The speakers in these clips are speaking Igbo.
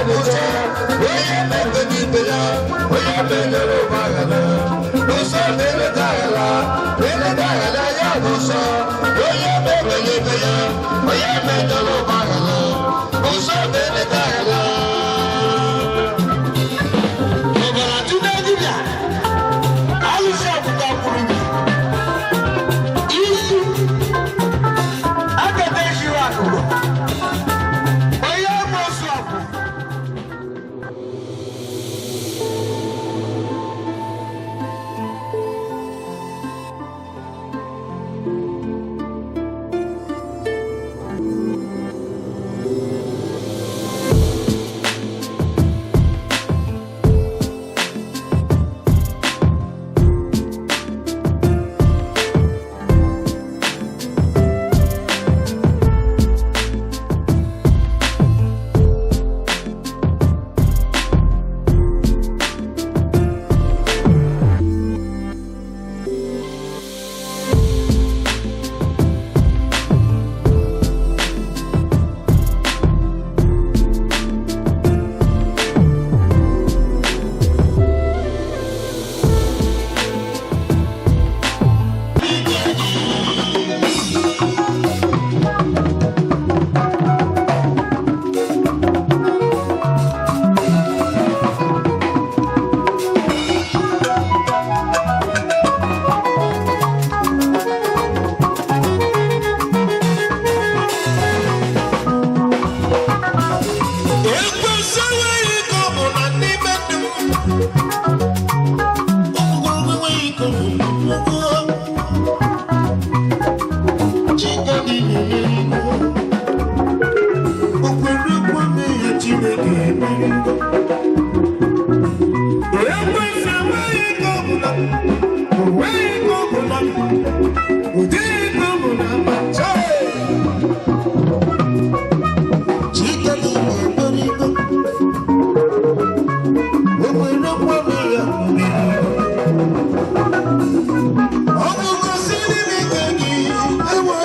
bụ nsọ, onye mekwe n'ibe ya, onye menyere ụgbọala, nsọ na-eleta aghala, eleta aghala ya bụ nsọ, onye mekwe n'ibe ya, onye menyere ụgbọala, nsọ na-eleta aghala. Ọbara tụrụ dibịa, alụsị ọkụkọ kwuru gị, isi akata eshiru akụkọ, onye mmosu ọkụ. Ekwensu enweghị ike ọ bụ na n'ime ndụ m. Ọgwụgwọ enweghị ike ọ bụ na mmụọ. Chika dị n'eluigwe. O kwere nkwa mee ya, Chineke emerigo. Ekwensu enweghị ike ọ bụ na o nweghị ike ọ bụ na ụdị ike ọ bụ na ma chọọ. Chika dị n'eluigwe. O kwere nkwa mee ya, emerigo. Ọ bụ gosiri m ike gị, ewo.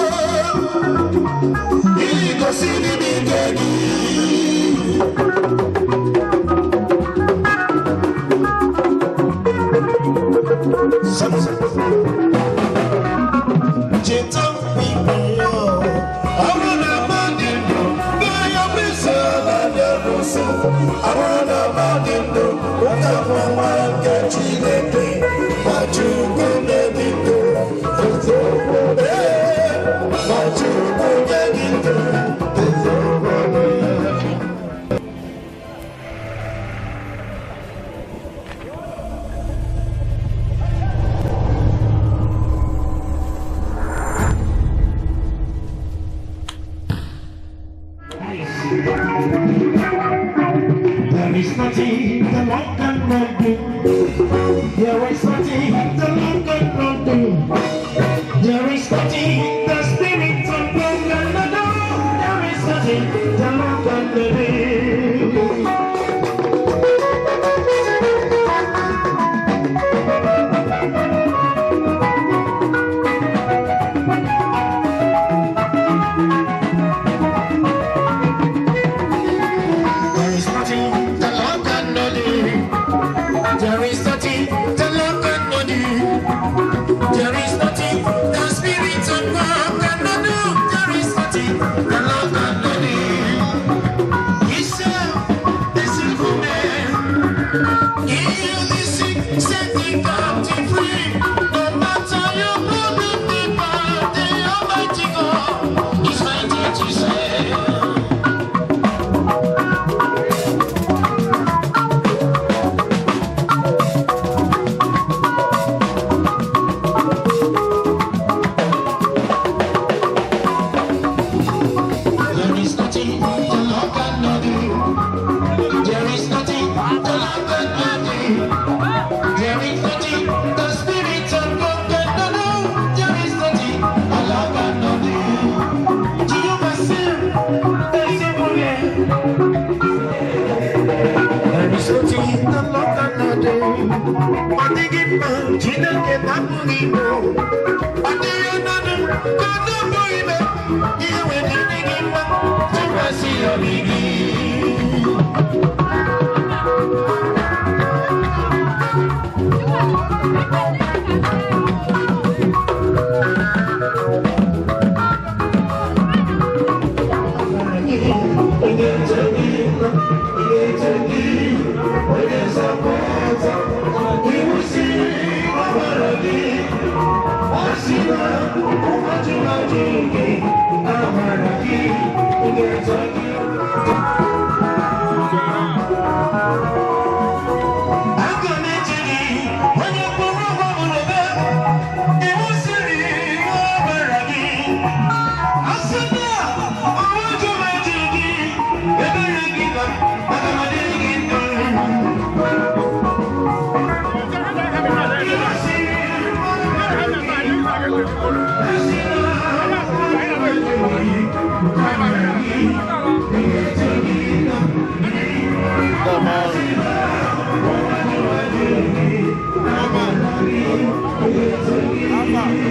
Ị gosiri m ike gị. Cheta mgbe ikpe ya, ọ bụrụ na mmadụ ndụ, bịa ya bụ isi ala bịa n'ụsọ. Ọ bụrụ na mmadụ ndụ, nwoke bụ nwa nke Chineke, ma Chukwu na-ebi ndụ, eziokwu. Ee, ma Chukwu na-ebi ndụ, eziokwu. There is nothing the Lord cannot do. There is nothing the Lord cannot do. There is nothing the Spirit of God cannot do. There is nothing the Lord cannot do. There is nothing the Lord cannot do. There is nothing the Lord cannot do. There is nothing the Spirit of God cannot do. There is nothing the Lord cannot do. He said, "This is for man. Heal the sick, set the captive free. No matter your problem, the power, the Almighty God is mighty to save." There is nothing the Lord cannot do. There is nothing the Lord cannot do. There is nothing the Spirit of God cannot do. There is nothing the Lord cannot do. Jehovah said, there is a way. There is nothing the Lord cannot do. Ọ dịghị mma Chineke na-apụghị ime. Ọ dịghị ọnọdụ ka ọ na-apụghị ime. Ihe nwere ịdị gị mma, tụkwasị obi gị. ga-eche gị onye nzọpụta. Iwu siri ọbara gị, ọ sị na ụwa jụrụ ajụ gị, amara gị ga-eche gị. Aga m eche gị onye kwụrụ ụgwọ mụrụ be, iwu siri ọbara gị, asị na ụwa jụrụ ajụ gị, ebere gị na aga m adịrị gị ndụ. Iwu siri ọbara gị, asị na ụwa jụrụ ajụ gị, amara gị ga-eche gị na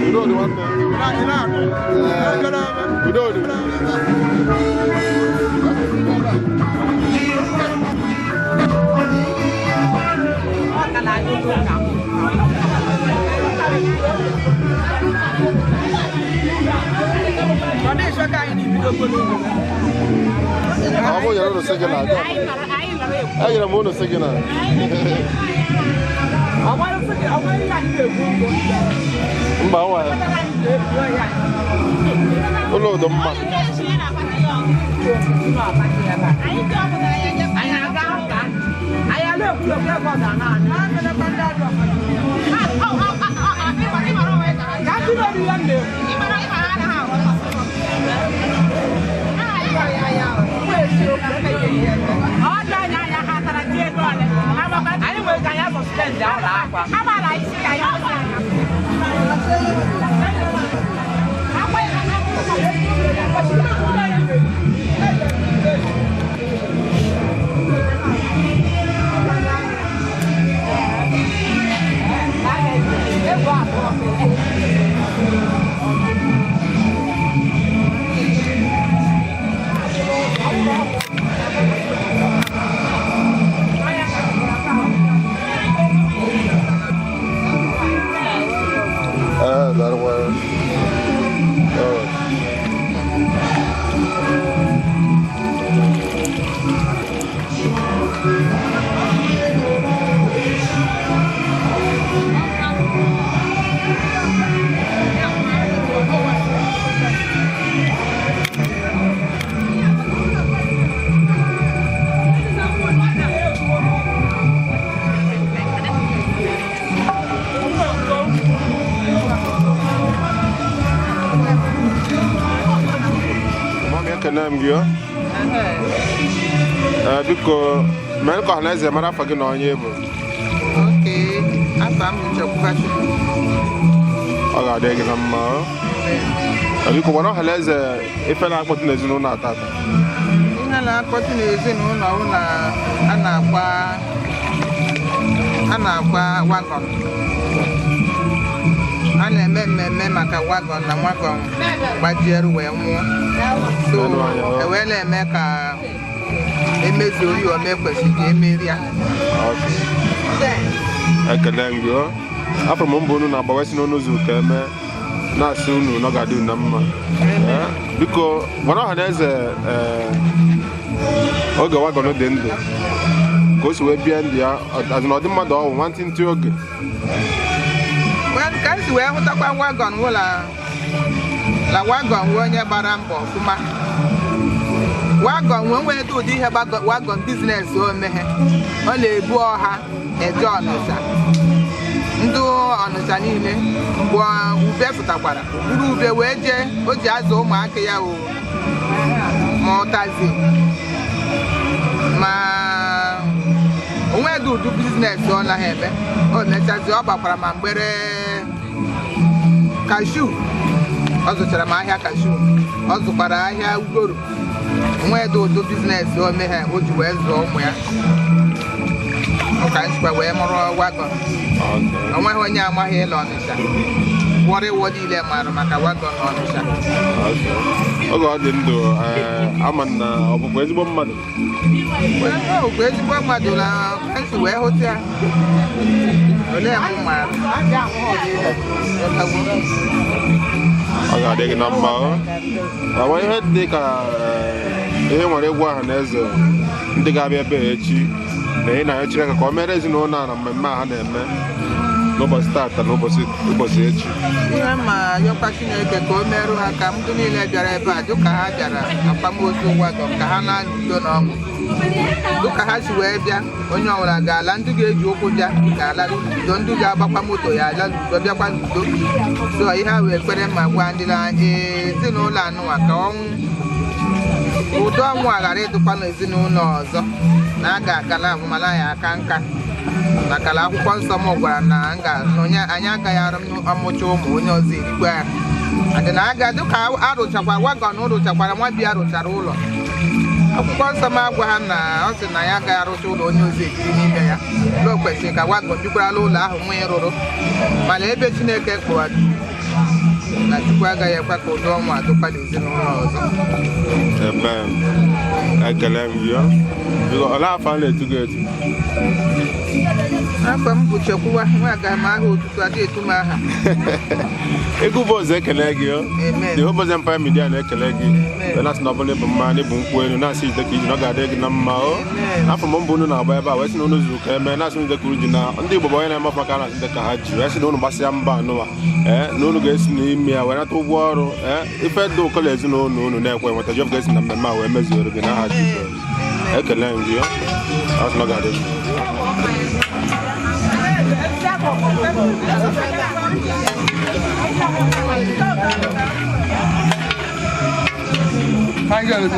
Udo nwanne. Udo dị. Ọ bụ nyere unu signal. Enyere m unu signal. Mba nwa ya. Ụlọ ụdọ mma. Ee, darwa. Ee. Mami, ekene m gị o. Ee, biko mee ka ọha na eze mara afọ gị na onye bụ. Okay, afa m bụ Nchekwubachukwu. Ọ ga-adị gị na mma o. Ee, biko gwara ọha na eze ife na-akpọtụ n'ezinụlọ a tata. Ihe na-akpọtụ n'ezinụlọ bụ na a na-akwa a na-akwa wagon. A na-eme mmemme maka wagon na wagon gbajiere wee nwụọ. So, e wee na-eme ka emezuo ya ome kwesịrị ka emeri ya. Okay. Ekele m gị o. Afọ m mbụ unu na-agbawesị n'ọnụ ụzọ ka eme na-asị unu na ọ ga-adị unu na mma. Ee, biko gwara ọha na eze ee, oge wagon dị ndụ ka o si wee bie ndụ ya azụ na ọ dị mmadụ ọnwụ nwantịntị oge. Well, ka m si wee hụtakwa wagon wụ la la wagon wụ onye gbara mbọ ọfụma. Wagon wee nwee ụdị ihe wagon business o meghe. Ọ na-ebu ọha eje Ọnịsha. Ndị Ọnịsha niile bụ ube fụtakwara buru ube wee jee o ji azụ ụmụaka ya o ma ụtazi ma onwedị ụdị business ọ naghị eme. O mechazi ọ gbakwara ma mgbere kashu, ọ zụchara m ahịa kashu, ọ zụkwara ahịa ugoro. Onwedị ụdị business o meghe o ji wee zụọ ụmụ ya. Ụka nchịkwa wee mụrụ wagon. Onweghị onye amaghị ịlọ Ọnịsha. Wọrịwọ niile maara maka wagon n'Ọnịsha. Oge ọ dị ndụ ee, ama na ọ bụkwa ezigbo mmadụ. Ọ bụ ezigbo mmadụ na ka m si wee hụta ya. Olee m maara? Ọ ga-adị gị na mma o. Ọ nwere ihe dị ka Ihe nwere ịgwa ọha na eze ndị ga-abịa ebe a echi na ị na-arịọ Chineke ka o mere ezinụlọ a na mmemme a ha na-eme n'ụbọchị tata na ụbọchị echi. Ihe ma yọkwa Chineke ka o merụ ha ka ndị niile bịara ebe a dịka ha bịara akwamozu wagon ka ha naa n'udo na ọṅụ dịka ha si wee bịa. Onye ọbụla ga-ala, ndị ga-eji ụkwụ bịa ga-ala n'udo, ndị ga-agbakwa moto ya ala n'udo, bịakwa n'udo. So ihe a wee kwere ma gwa ndị na ezinụlọ anụnwa ka ọnwụ ụdọ ọnwụ a ghara ịdịkwa n'ezinụlọ ọzọ, na a ga-agala amụmala ya aka nka, maka na akwụkwọ nsọ m gwara na onye anyị agaghị arụ ọmụcha ụmụ onye ọzọ erikwa ya. Adị na aga dịka arụchakwa wagon rụchakwara nwa bịa rụchara ụlọ. Akwụkwọ nsọ m agwa ha na ọ sị na ya agaghị arụcha ụlọ onye ọzọ ebiri n'ime ya, na o kwesịrị ka wagon bikwarala ụlọ ahụ nwee rụrụ. Mana ebe Chineke kpọrọ na Chukwu agaghị ekwe ka ụdị ọnwụ adịkwa n'ezinụlọ ọzọ. Amen. Ekele m gị. Biko, olee afọ a na-etu gị etu? Afọ m bụ Chekwuwa nwa aga m aha otutu adị etu m aha. Ego Ụbọzị ekele gị. Amen. The Ụbọzị Empire Media na-ekele gị. Amen. Na-asị na ọ bụla ịbụ mma na ịbụ nkwụ elu, na-asị ide ka iji na ọ ga-adị gị na mma o. Amen. Afọ m mbụ unu na-agba ebe a wee sị na unu zuru ka eme, na-asị unu dịka uru ji na ndị Igbo bụ onye na-eme ọfụma ka a na-asị dịka ha ji wee sị na unu gbasịa mba anụwa ee na unu ga-esi n'ime ya wee nata ụgwọ ọrụ ee ife dị ụkọ na ezinụlọ unu na-ekwe nweta Jehova ga-esi na mmemme a wee mezuoro gị n'aha Jizọs. Ekele m gị. Asị na ọ ga-adị gị. Aye.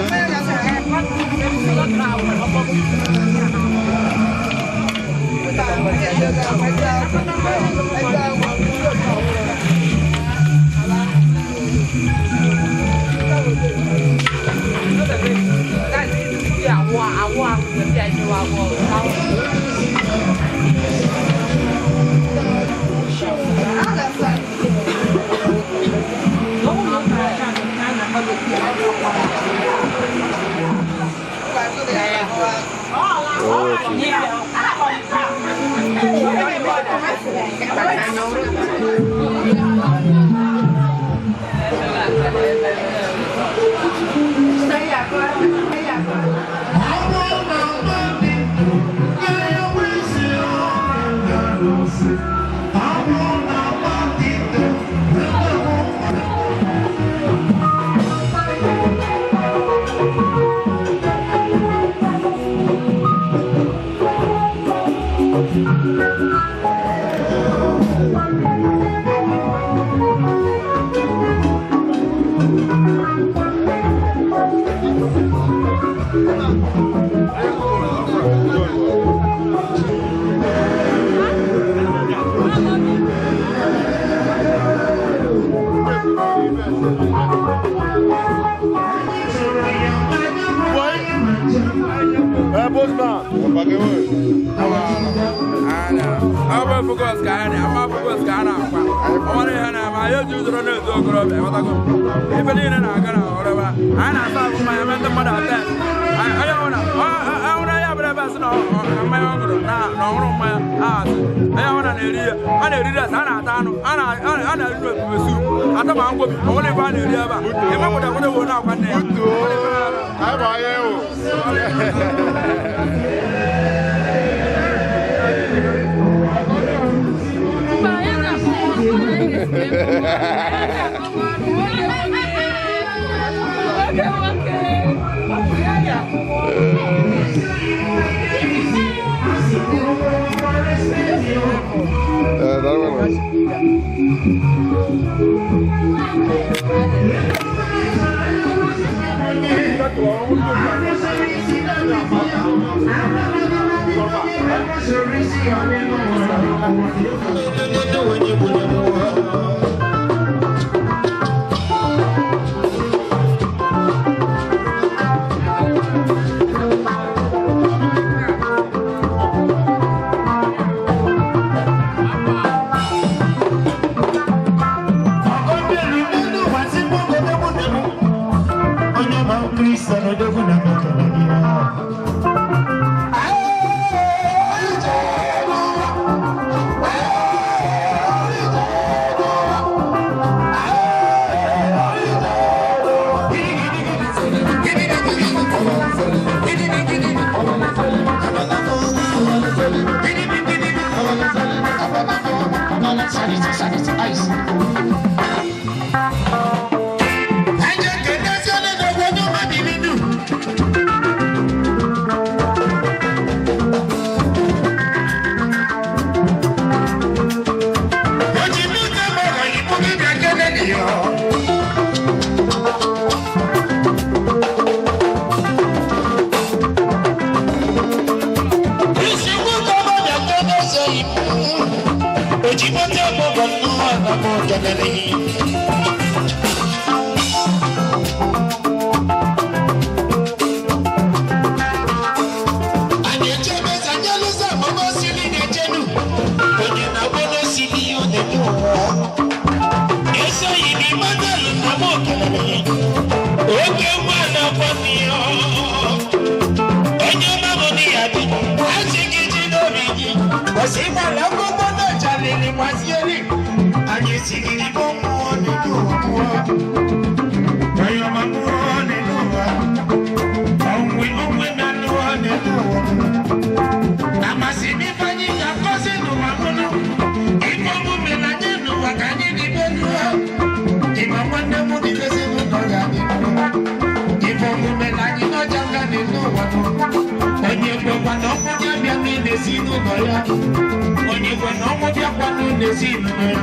Kelele. Anyị echebe anyelụzọ amama osili na-echenu onye na-agba n'osili ihe ọ na-eme ụwa esoghị n'Emmanuel na m okelele oke nwa na-akwa n'ihe onye ọma bụ n'iya dị asị gị ji n'obi gị kwesị ịgbala akwụkwọ n'ọchalili gbazieri anyị siri gị bụ mmụọ n'elu ụwa onye ọma mmụọ n'elu ụwa onwe onwe na mmụọ n'elu ụwa amasị m ife anyị ga-akọzi n'ụwa mụnụ ife omume na anyị n'ụwa ka anyị n'ime n'ụwa ịma nwanne m dị ezinụlọ ya ife omume na anyị n'ọcha nga n'elu ụwa nụ onye kwekwa na ọnwụ ya bịa n'ezinụlọ ya onye kwe na ọnwụ bịakwa n'ezinụlọ ya.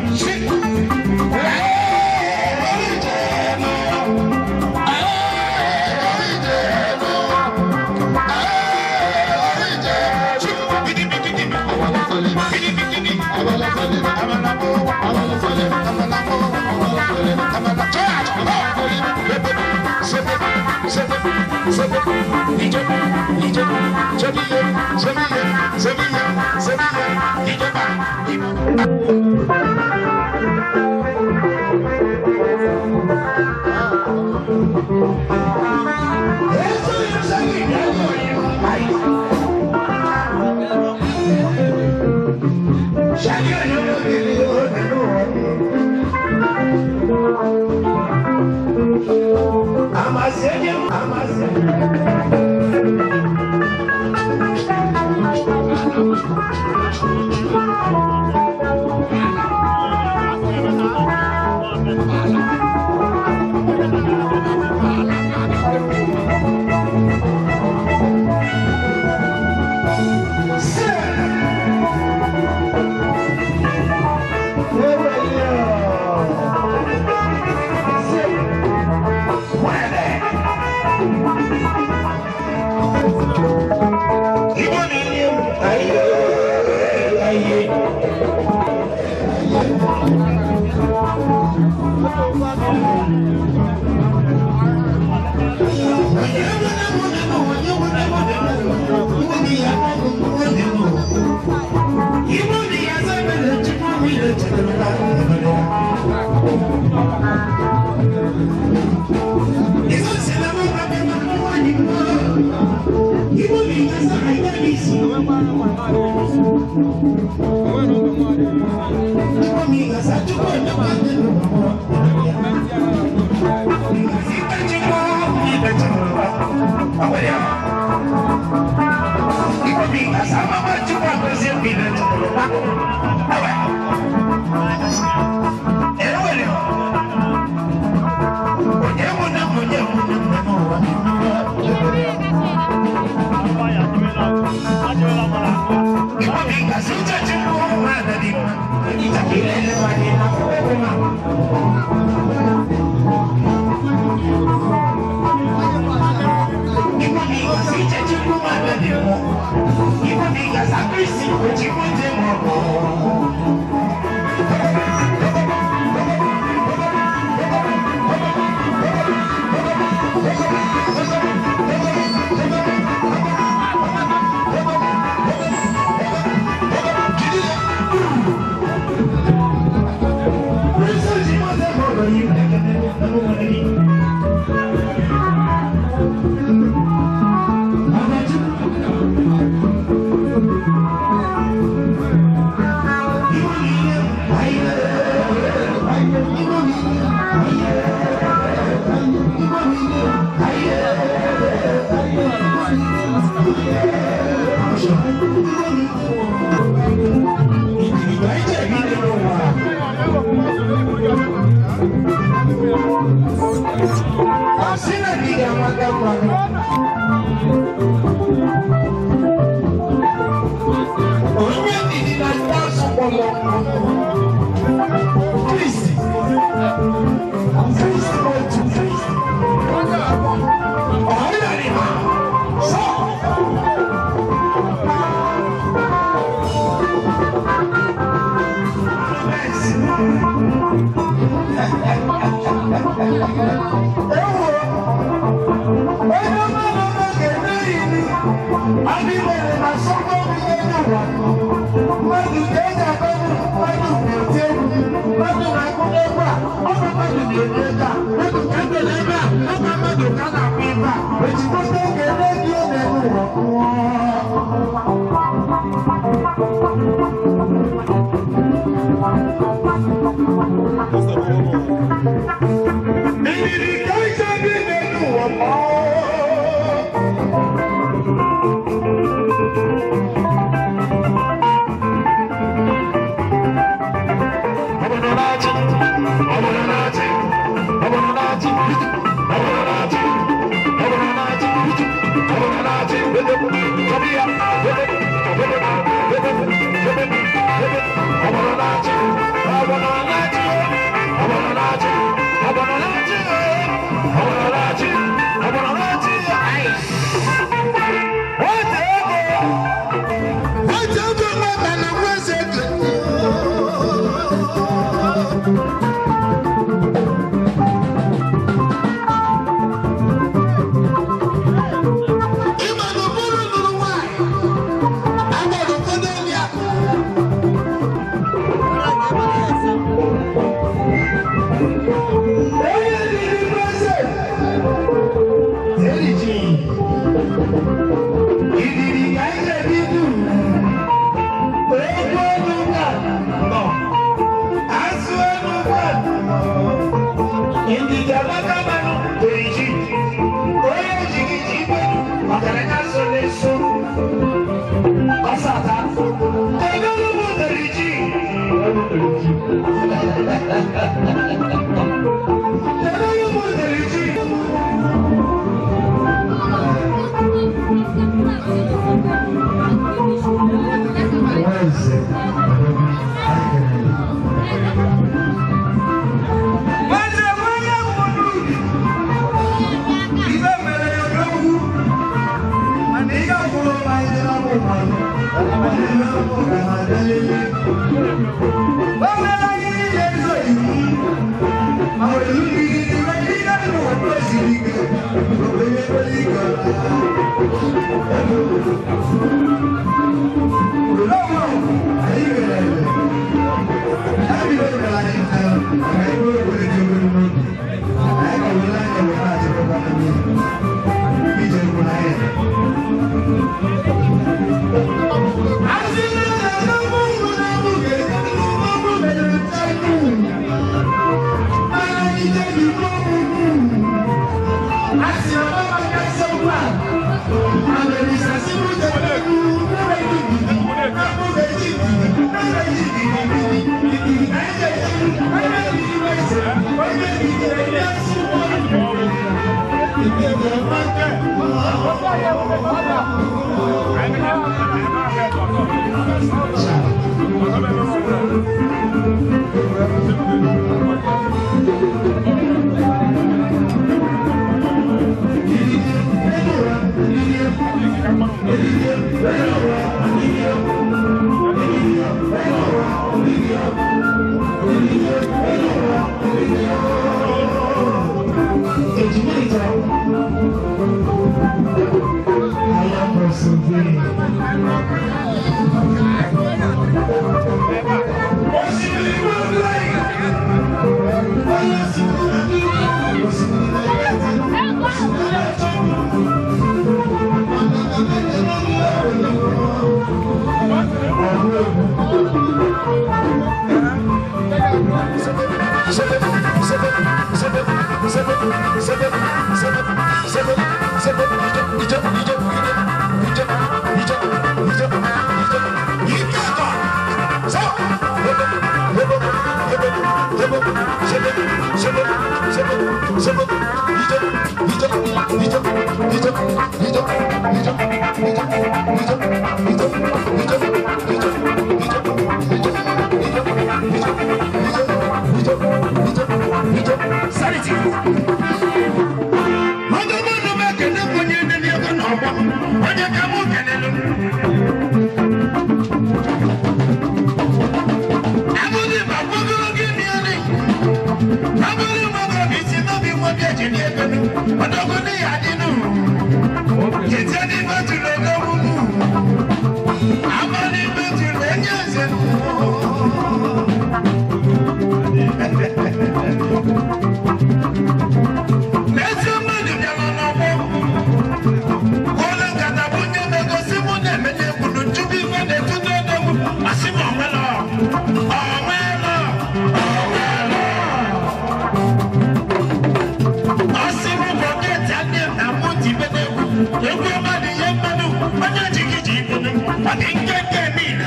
Ọ dị nkenke niile.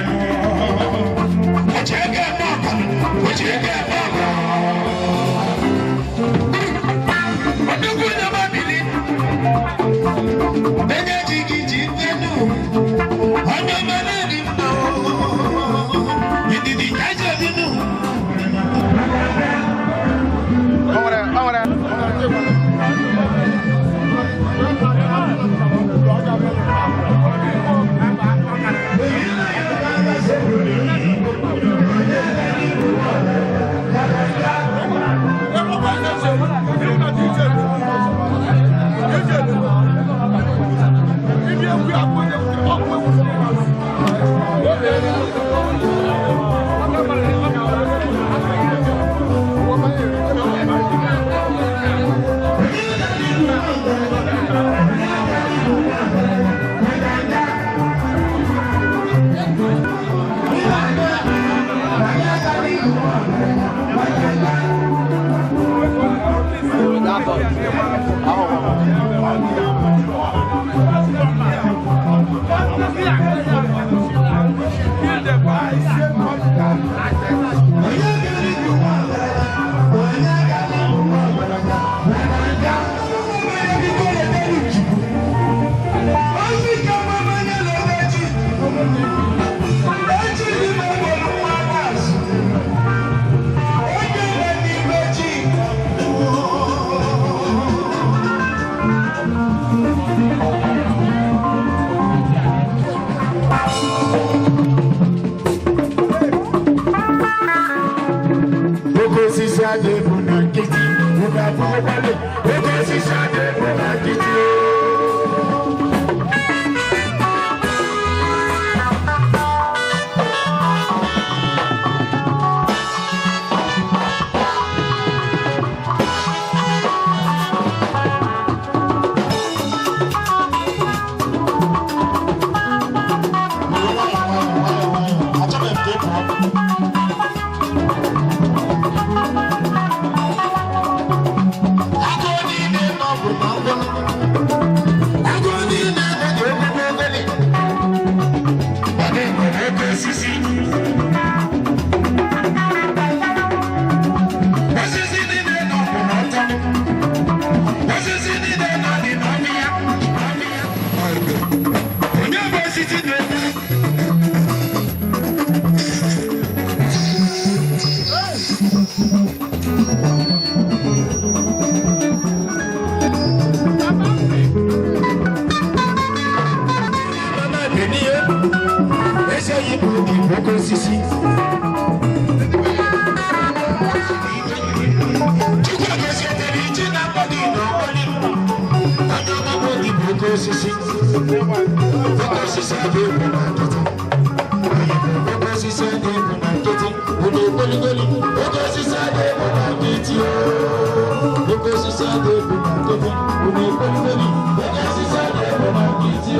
Oji ego eme ọgọ. Oji ego eme ọgọ. Odogwu onye ọma bili. Onye ji gị ji nnenu. Onye ọma na-eri mma. Ndidi ka eji ebi nụ. O nwere o nwere. Oke osisi adị ebu na nkịtị, unu afụgokwalị. Oke osisi adị ebu na nkịtị. Achọghị m ka ị pụọ. Agụụ niile nọ bụ na ngwụla. Agụụ niile nọ dị ogologo ogoli. Ọ dị nwere oke osisi. Osisi niile nọ bụ na ọtọ. Osisi niile nọ dị n'ọmị ya. N'ọmị ya. Onye bụ osisi na-ebu? Mama Beniye, eze yi bụ oke osisi. Chukwu gozitere iji na mmadụ n'ọgbọlị. Onye ọma bụ oge bụ oke osisi. Oke osisi adị egwu na nkịtị. Oke osisi adị egwu na nkịtị. Ụlọ ogoligoli. Oke osisi adị egwu na nkịtị. Oke osisi adị egwu na nkịtị. Ụlọ ogoligoli. Oke osisi adị egwu na nkịtị.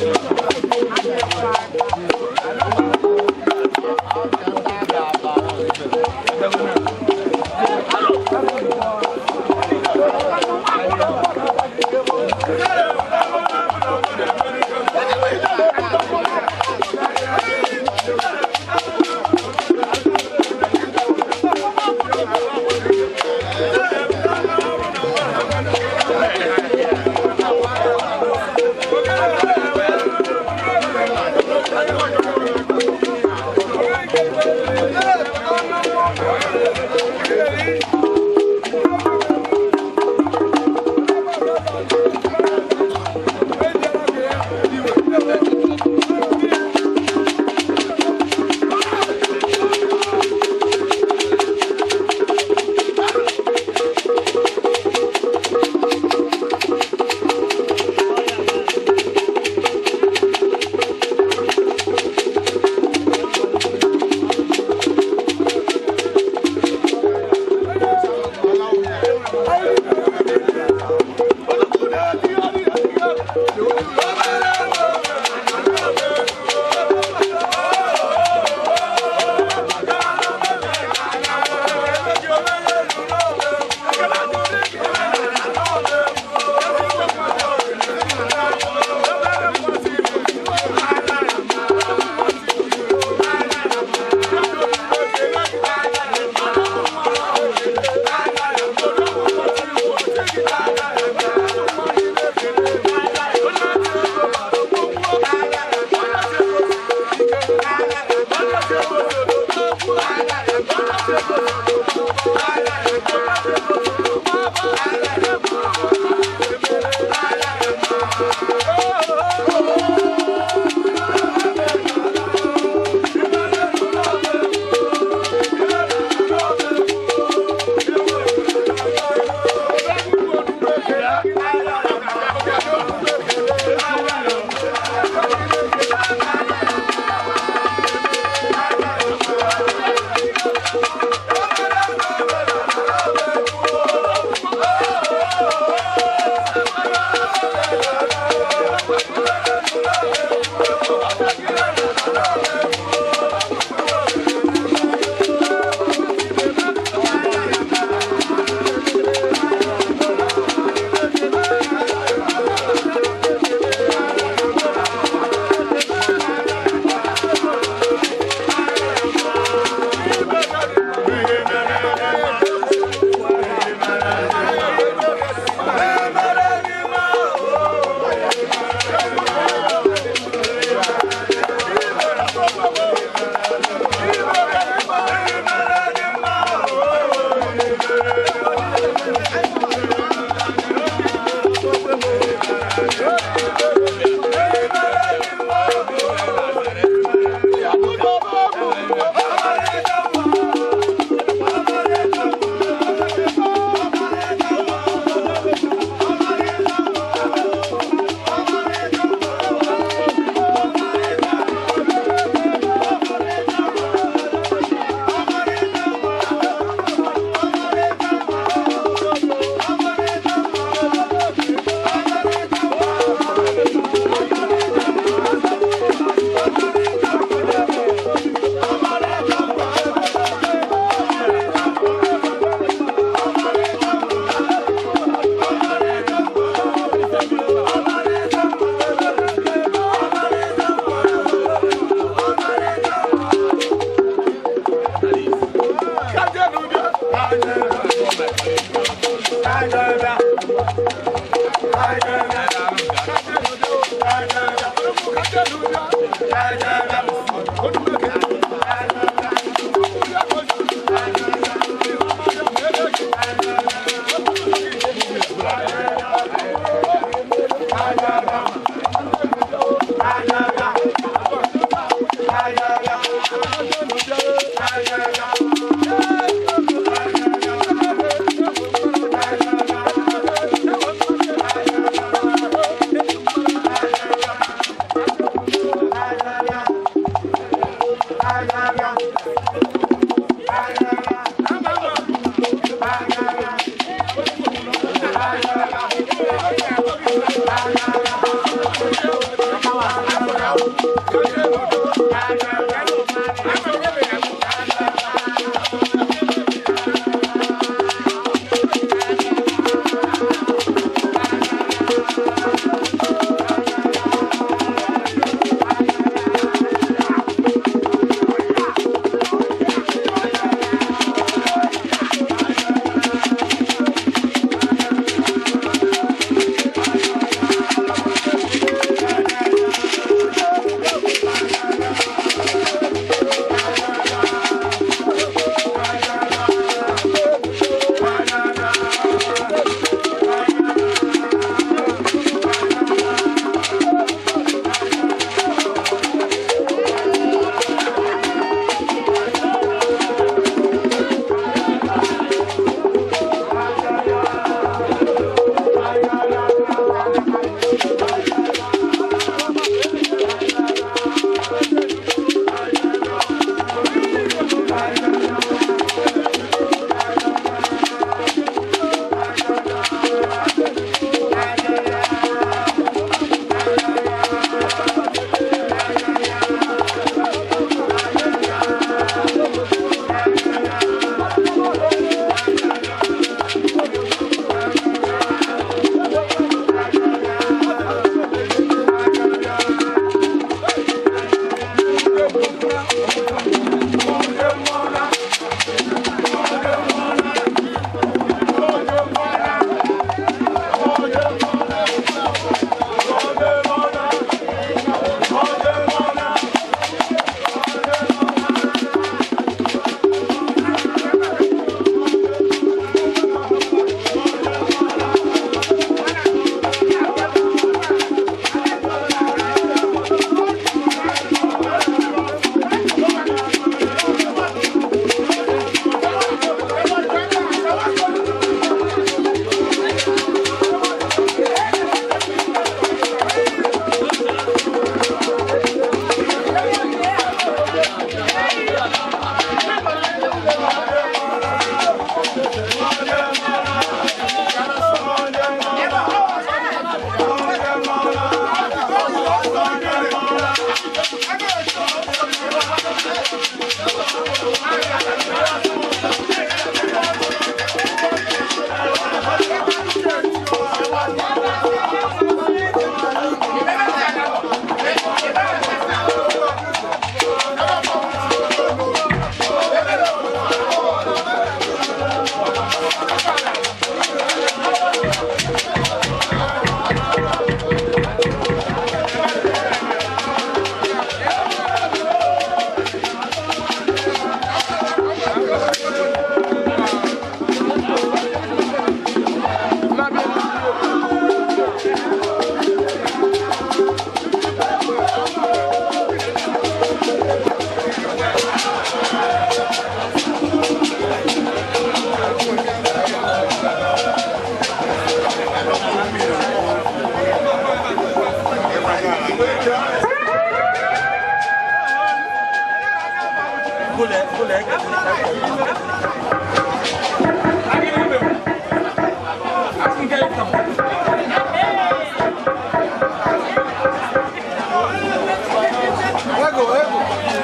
Yeah.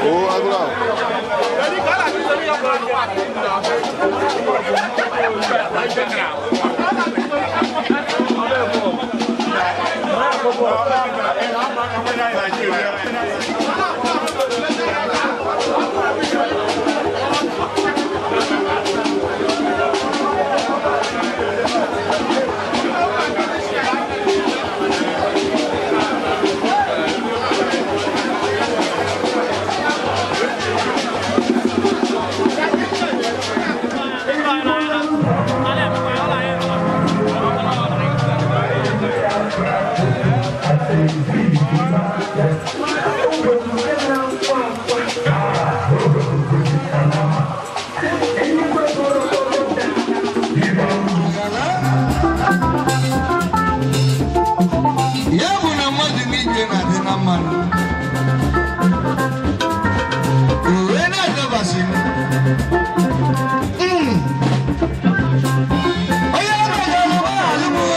O agụrụ. Ya bụ na mmadụ niile na-adị na mmanụ uwe na-adabasị m. Onye mejọrọ ụgbọala m oo.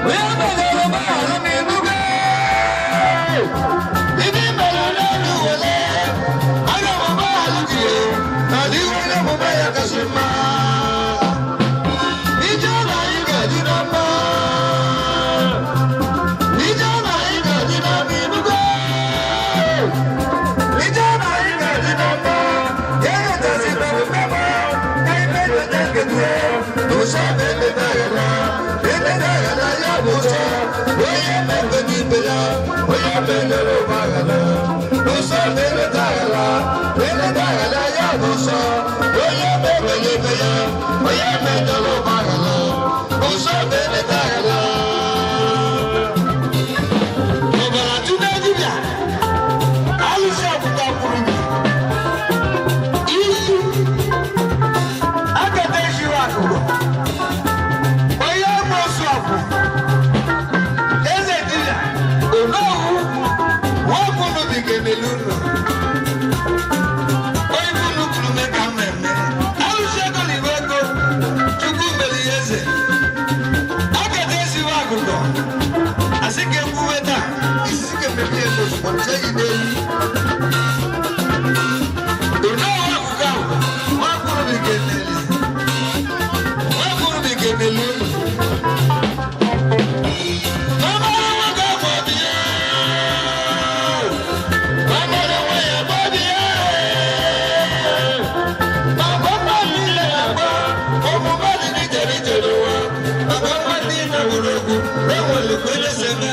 Onye mejọrọ ụgbọala m enugo. ibe ya, onye menyere ụba aghara. N'ụsọ na-eleta aghara, na-eleta aghara ya bụ nsọ. Onye menyere ibe ya, onye menyere ụba aghara. N'ụsọ na-eleta aghara. Ọbara tụna dibịa, alụsị ọkụkọ kwuru gị. Isi, akata esiwe akụkọ. Onye mmosu ọkwụ, eze dibịa, onowu, nwakwunu bi kenelu unu. Onye unu kwuru mee ka mmemme. Alụsị ego na igwe ego, Chukwu mere ya eze. Akata esiwe akụkọ. Asị ka ekwuwe taa, isi ka emebi ya ozugbo nche gị n'elu. Onowu akụkọ ahụ, nwakwuru bi kenelu. Nwakwuru bi kenelu unu. Ọmọdé nwoke bụ obi ya. Ọmọdé nwa ya bụ obi ya. Maka mma niile na-agba, omume dị n'iche n'iche n'ụwa. Maka mma niile nwere okwu, enwere kwere si eme.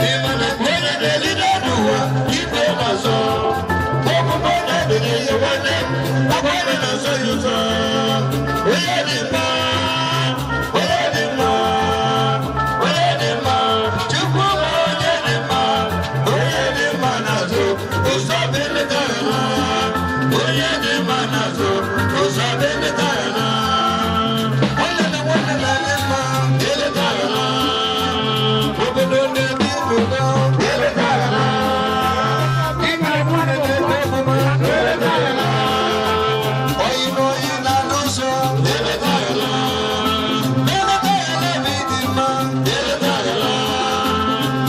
Ịma na onye na-eli n'ọdụ ụwa, ikpe na-azọ. Omume na-adịghị ihe nwanne m, ọkwa onye na-azọ ya ụzọ. Onye dị mma, onye dị mma, onye dị mma, Chukwu bụ onye dị mma, onye dị mma na-azụ, ụzọ bụ eleta ala. Onye dị mma na-azụ, ụzọ bụ eleta ala. Nwanne na nwanne na-adị mma, eleta ala. Obodo na-ebi n'udo, eleta ala. Ime nwunye na-eme emume, eleta ala. Oyi na oyi na-alụ ụzọ, eleta ala. Eleta ala bụ ịdị mma, eleta ala.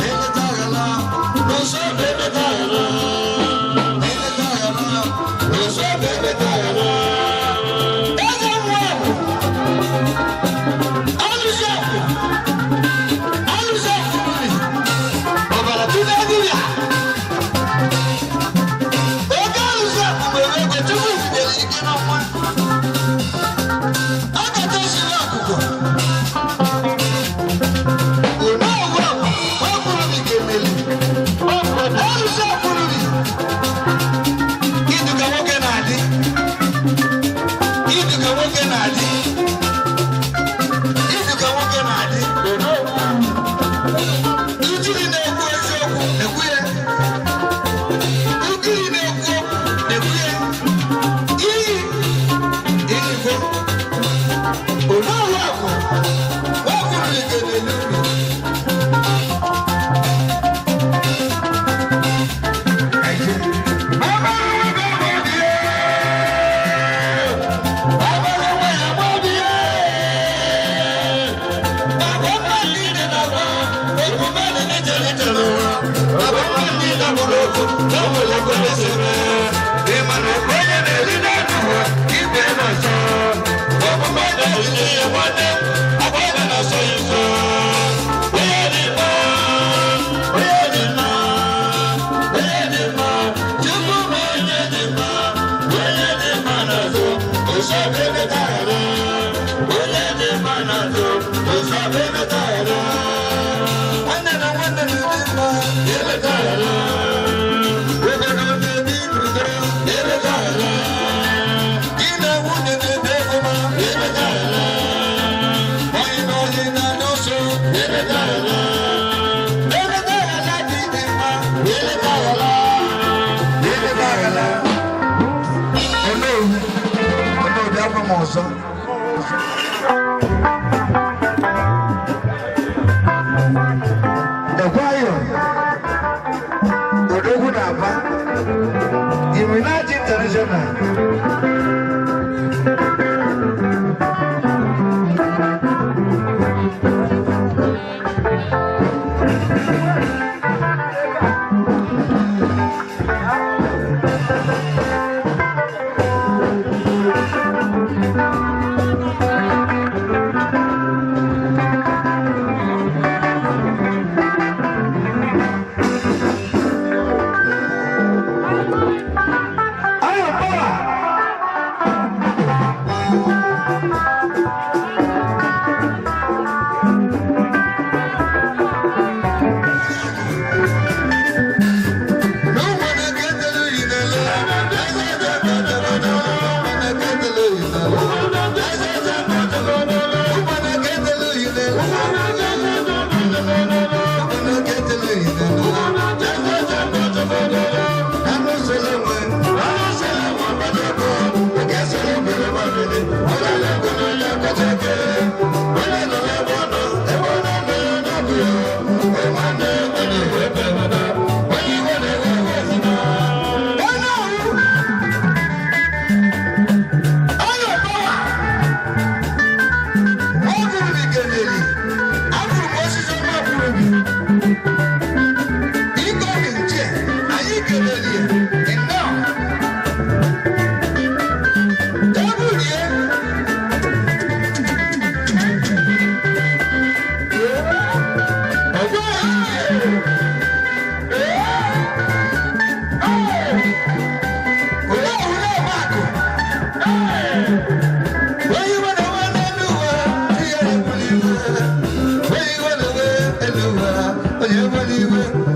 Eleta ala, n'ụzọ bụ eleta ala. Eleta ala, n'ụzọ bụ eleta ala. Eze mmụọ bụ alụsị ọkụ, alụsị ọkụ mmiri, ọbara tụlee dibịa. Oke alụsị ọkụ nwere ego tupu ibinyere ike n'ọnwa. Akata esiri ọkụkọ. Onowu ọkụ, ọkwụrụ dị ka emeli. Alụsị ọkwụrụ dị. Ịdụ ka nwoke na-adị. Ịdụ ka nwoke na-adị. Ịdụ ka nwoke na-adị. Ijiri na-ekwu eziokwu ekwu ya. Ugiri na-ekwu okwu ekwu ya. Iyi iyikwo. Onowu akụ, ọkwụrụ dị ka emeli unu. Onowu, Onowu bịa gwa m ọzọ. Ekwayo, Odogwu na-aba, Iminaji International. Ayo, power! Yeah.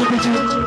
Pichi pichi.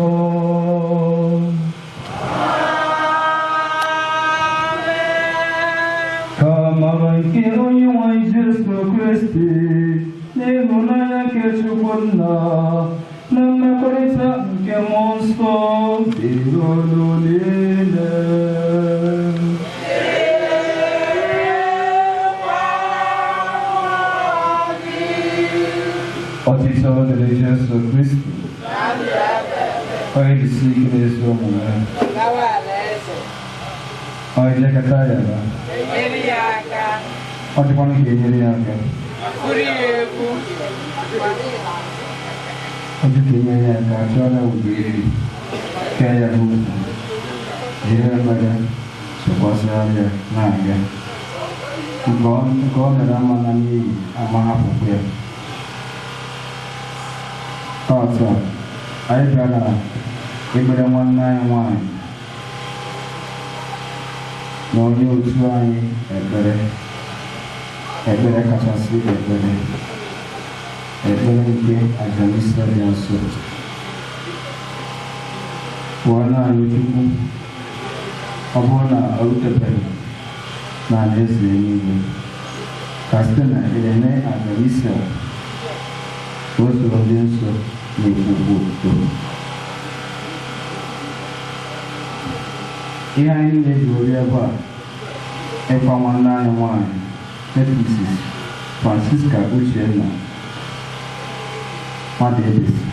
Nsọ. Ka amara nke Onyenwe anyị Jesu Kristi na ịhụnanya nke Chukwu Nna na mmekọrịta nke Mmụọ Nsọ dịrị unu niile. Ọtịtọ dịrị Jesu Kristi. Onye jisi ike n'ezi omume. Onye jekọta ya na. Ọ dịkwanụ ka enyere ya aka. Ọ dị ka enyere ya aka, chọọ ya ụdọ eri, kee ya n'ukwu, jiri mmanya tụkwasịra ya na-aga. Nke ọ mere ama na n'iyi ama hapụkwa ya. Tata, anyị bịara ekpere nwanne anyị nwanyị na onye otu anyị ekpere, ekpere kachasị ekpere, ekpere nke aja misa dị nsọ. Pụọ naanị Chukwu, ọ bụrụ na o rutebeghị n'alaeze eluigwe, ka site na elele aja misa ka o soro ndị nsọ na-ekwukwu otuto. Ihe anyị niile ji ori ebe a ịkwa nwanne anyị nwanyị Mrs. Francisca Uchenna Mmadụ Ebesi,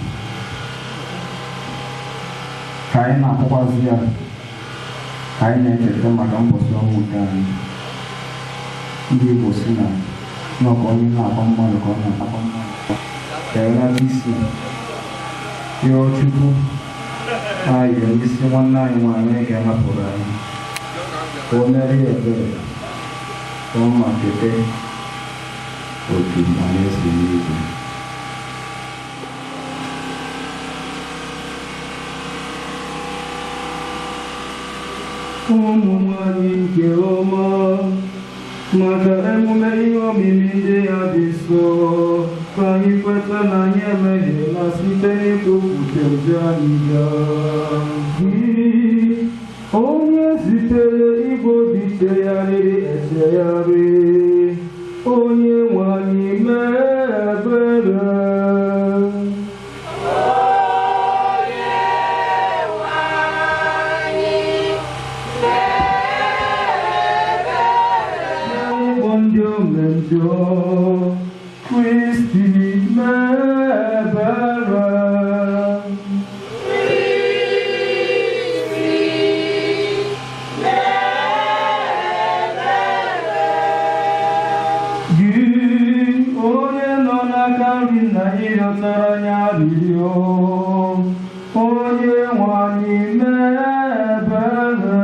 ka anyị na-akpọkwazị ya ka anyị na-echeta maka mbọsị ọnwụ nke anyị. Ndị Igbo si na nnọkọ onye na-akpọ mmadụ ka ọ na-akpọ mmadụ ka e isi rịọ Chukwu anyị isi nwanne anyị nwanyị ga-ahapụrụ anyị ka o mere ya ebere ka ọ ma kete otu alaeze eluigwe. Ụmụ nwanyị nke ọma, maka emume ihe omimi ndị ya dị nsọ, ka anyị kweta na anyị emehiela site n'ikwupụta njọ anyị gaa. Gị, onye zitere igwe obi chegharịrị echegharị, onye nwe anyị mee ebere. Kristi mee ebere. Kristi mee ebere. Gị onye nọ n'aka nri nna ịrịọtara anyị arịrịọ, onye nwe anyị mee ebere.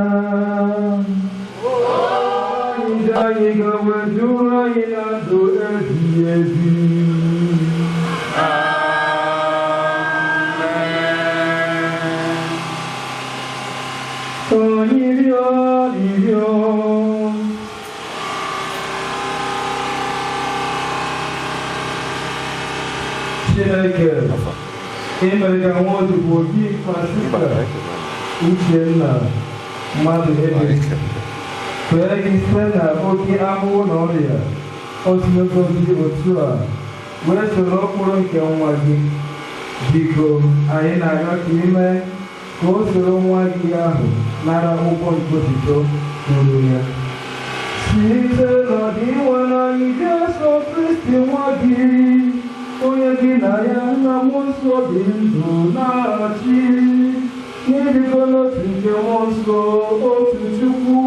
Anyị ga-ewejuru anyị na ndụ ebighị ebi. Anyị rịọ arịrịọ. Chineke, ị mere ka nwa odibo gị Francisca Uchenna Mmadụ Ebesi kwee gị site na oke ahụhụ na ọrịa otu n'ụzọ dị otu a wee soro ụkpụrụ nke nwa gị. Biko, anyị na-arịọ ka ị mee ka o soro nwa gị ahụ nara ụgwọ nke otuto ruru ya. Site n'ọdịnwa anyị Jesu Kristi nwa gị, onye gị na ya na Mmụọ Nsọ dị ndụ na-achị, n'ịdịkọ n'otu nke Mmụọ Nsọ, otu Chukwu,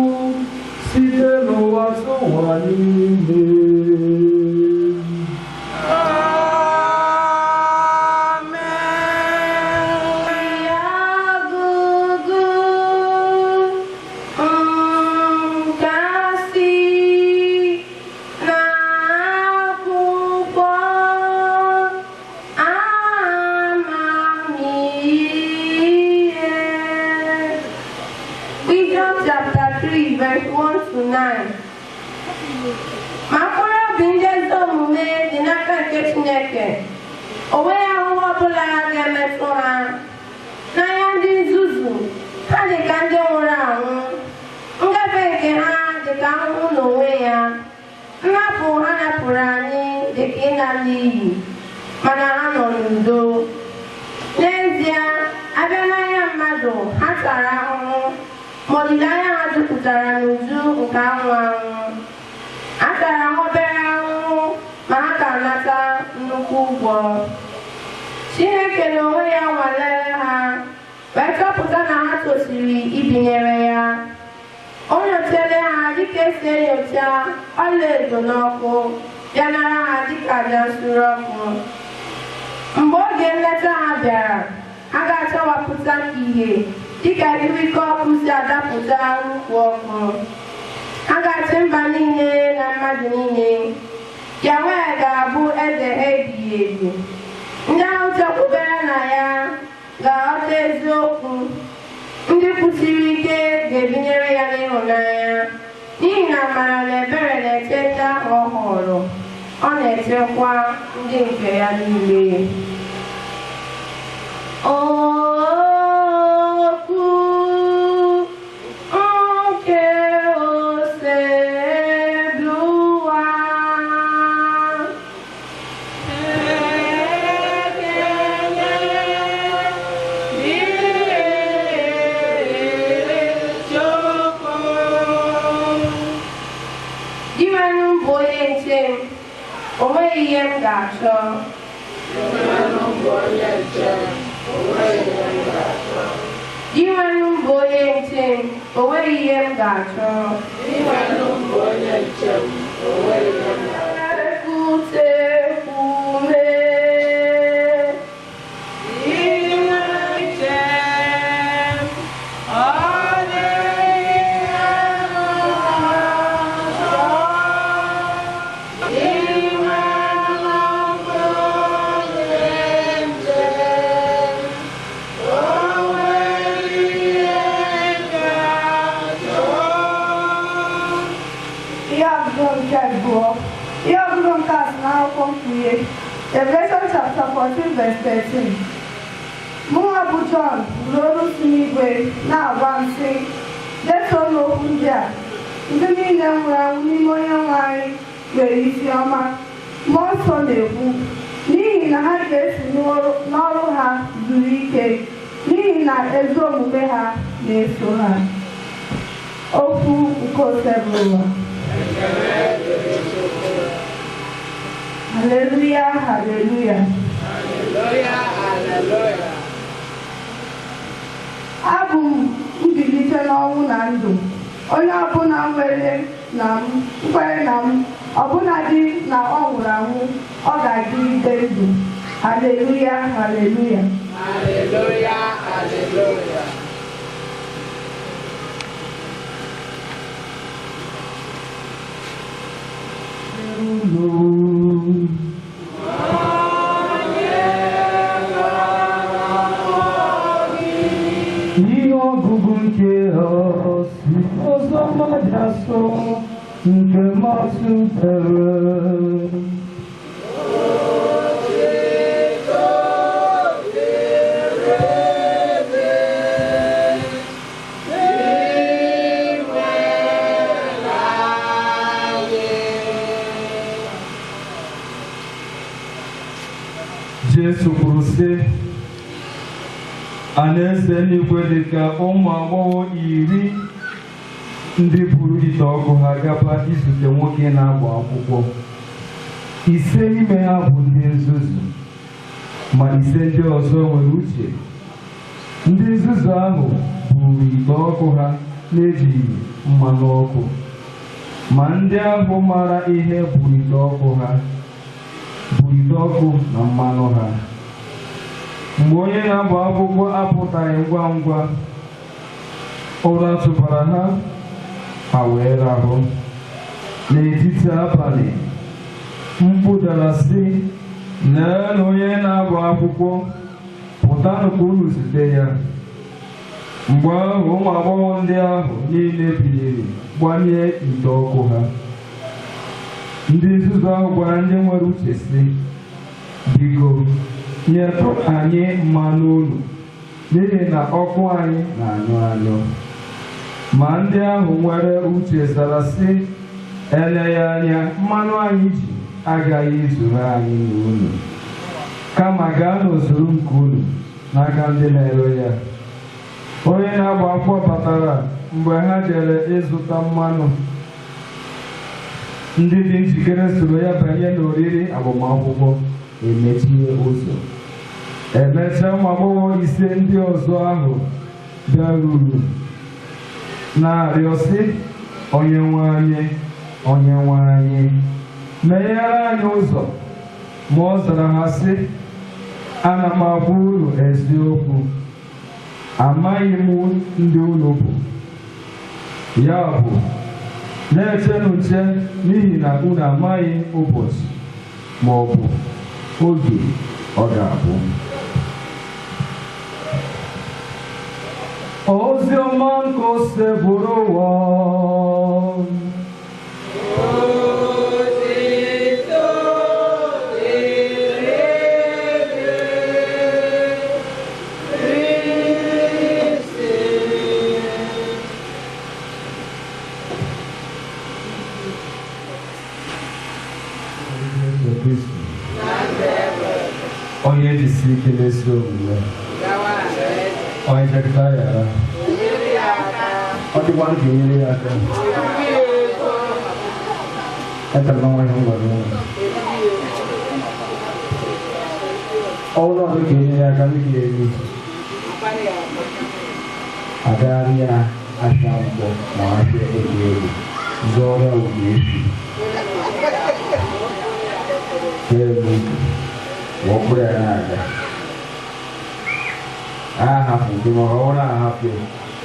site n'ụwa tụwa niile. Chapter 3, verse 1 to 9. Ma mkpụrụ obi ndị ezi omume dị n'aka nke Chineke, o nweghị ahụhụ ọbụla ga-emetụ ha. N'anya ịla n'iyi, mana ha nọ n'udo. N'ezie, abịa n'anya mmadụ, ha tara ahụhụ, ma olileanya ha jupụtara n'uju nke anwụ anwụ. A tara ha obere ahụhụ, ma ha ga-anata nnukwu ụgwọ. Chineke n'onwe ya nwalere ha, wee chọpụta na ha tosiri ibinyere ya. O nyochara ha dịka esi enyocha ọlaedo n'ọkụ, bịa nara ha dịka aja nsure ọkụ. Mgbe oge nleta ha bịara, ha ga-achawapụta ìhè dịka irike ọkụ si adapụta nnukwu ọkụ. Ha ga-achị mba niile na mmadụ niile. Yahweh ga-abụ eze ha ebighị ebi. Ndị ahụ chekwubere na ya ga-aghọta eziokwu. Ndị kwụsiri ike ga-ebinyere ya n'ịhụnanya, n'ihi na amara na ebere na-eche ndị ahụ ọ họrọ, ọ na-echekwa ndị nke ya niile. Okwu nke Osebụwa. Dinwenụ bụ onye nche m, o nweghị ihe m ga-achọ. Dinwenụ bụ onye nche m, o nweghị ihe m ga-achọ. Ekwutekwume. Ihe ọgụgụ nke abụọ. Ihe ọgụgụ nke a si n'akwụkwọ Mkpughe, Revelation chapter 14 verse 13. Mụnwa bụ Jọn nụrụ olu si n'igwe na-agwa m sị, detuo n'okwu ndị a, ndị niile nwụrụ anwụ n'ime Onye nwe anyị nwere isi ọma. Mmụọ Nsọ na-ekwu, n'ihi na ha ga-esi n'ọrụ ha zuru ike, n'ihi na ezi omume ha na-eso ha. Okwu nke Osebụwa. Hallelujah, hallelujah. Abụ m mbilite n'ọnwụ na ndụ. Onye ọbụla nwere na m, kwere na m, ọbụnadị na ọ nwụrụ anwụ, ọ ga-adịgide ndụ. Hallelujah, hallelujah. Ihe ọgụgụ nke osi ọzọ mmadụ asọ nke mmasị tere. Jesu kwuru sị, Alaeze eluigwe dị ka ụmụ agbọghọ 10 ndị buru ite ọkụ ha gaba izute nwoke na-agba akwụkwọ. 5 n'ime ha bụ ndị nzuzu, ma 5 ndị ọzọ nwere uche. Ndị nzuzu ahụ buru ite ọkụ ha na-ejighị mmanụ ọkụ, ma ndị ahụ mara ihe buru ite ọkụ ha buru ite ọkụ na mmanụ ha. Mgbe onye na-agba akwụkwọ apụtaghị ngwa ngwa, ụra tụbara ha, ha wee rahụ. N'etiti abalị, mkpu dara sị, leenụ onye na-agba akwụkwọ, pụtanụ ka unu zute ya. Mgbe ahụ ụmụ agbọghọ ndị ahụ niile biliri gbanye ite ọkụ ha. Ndị nzuzu ahụ gwara ndị nwere uche sị, biko nyetụ anyị mmanụ unu, n'ihi na ọkụ anyị na-anyụ anyụ. Ma ndị ahụ nwere uche zara sị, eleghị anya mmanụ anyị ji Agaghị ezuru anyị na unu, kama gaanụ zụrụ nke unu n'aka ndị na-ere ya. Onye na-agba akwụkwọ batara mgbe ha jere ịzụta mmanụ. Ndị dị njikere soro ya banye n'oriri agbamakwụkwọ, emechie ụzọ. Emechaa, ụmụ agbọghọ 5 ndị ọzọ ahụ bịaruru na-arịọ sị, "Onye nwe anyị, onye nwe anyị, meghere anyị ụzọ." Ma ọ zara ha sị, "Ana m agwa unu eziokwu, amaghị m ndị unu bụ. Ya bụ, na-echenụ nche, n'ihi na unu amaghị ụbọchị ma ọ bụ oge ọ ga-abụ." Ozi ọma nke Osebụrụwa. Onye jisi ike n'ezi omume, onye chekọta ya, ọ dịkwa ka enyere ya aka. Etara nwa ihe m gwara unu. Ọ bụrụ ọdụ ka enyere ya aka, ndị ga-eri agagharị ya ahịa mkpọ ma ahịa ego ego zụọrọ ụdị efi elu wọ́pọ̀ ya na-aga ahapụ gị, ma ọ na-ahapụ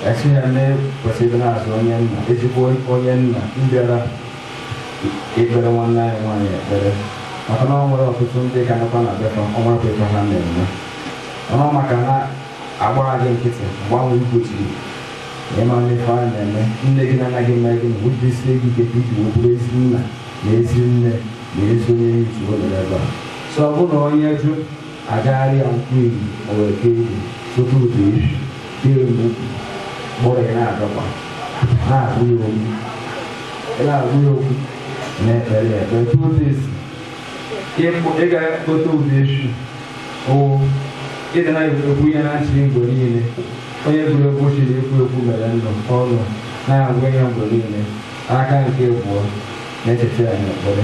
esi ya nne kwesịrị na-azụ onye nna, ezigbo onye nna mbịara ekpere nwanne anyị nwaanyị ekpere, maka na ọ nwere ọtụtụ ndị ka nọkwa na befa ọnwa ife ha na-eme ọnụ maka na agbara gị nkịtị mgbanwe igbochiri ịma mmefe a na-eme nne gị na anaghị eme gị na wujisie gị ike ka iji wee bụrụ ezi nna na ezi nne na ezi onye iji ụlọ ebe a. So ọ bụrụ na onye jụ agagharị ya nkwụ iri ma wee kee iri tupu ụdị iri iri kpọrọ ya na-adọkwa na-agụ ya okwu, na-agụ ya okwu, na-ekpere ya ekpere tupu esi ị ga-egote ụdị esu ịdị na-ekwu ya na ntị mgbe niile. Onye gụrụ egwu chiri ekwu ekwu mere nnụ ọnụ na-agụ ya mgbe niile. Aka nke abụọ na-echeta ya n'ekpere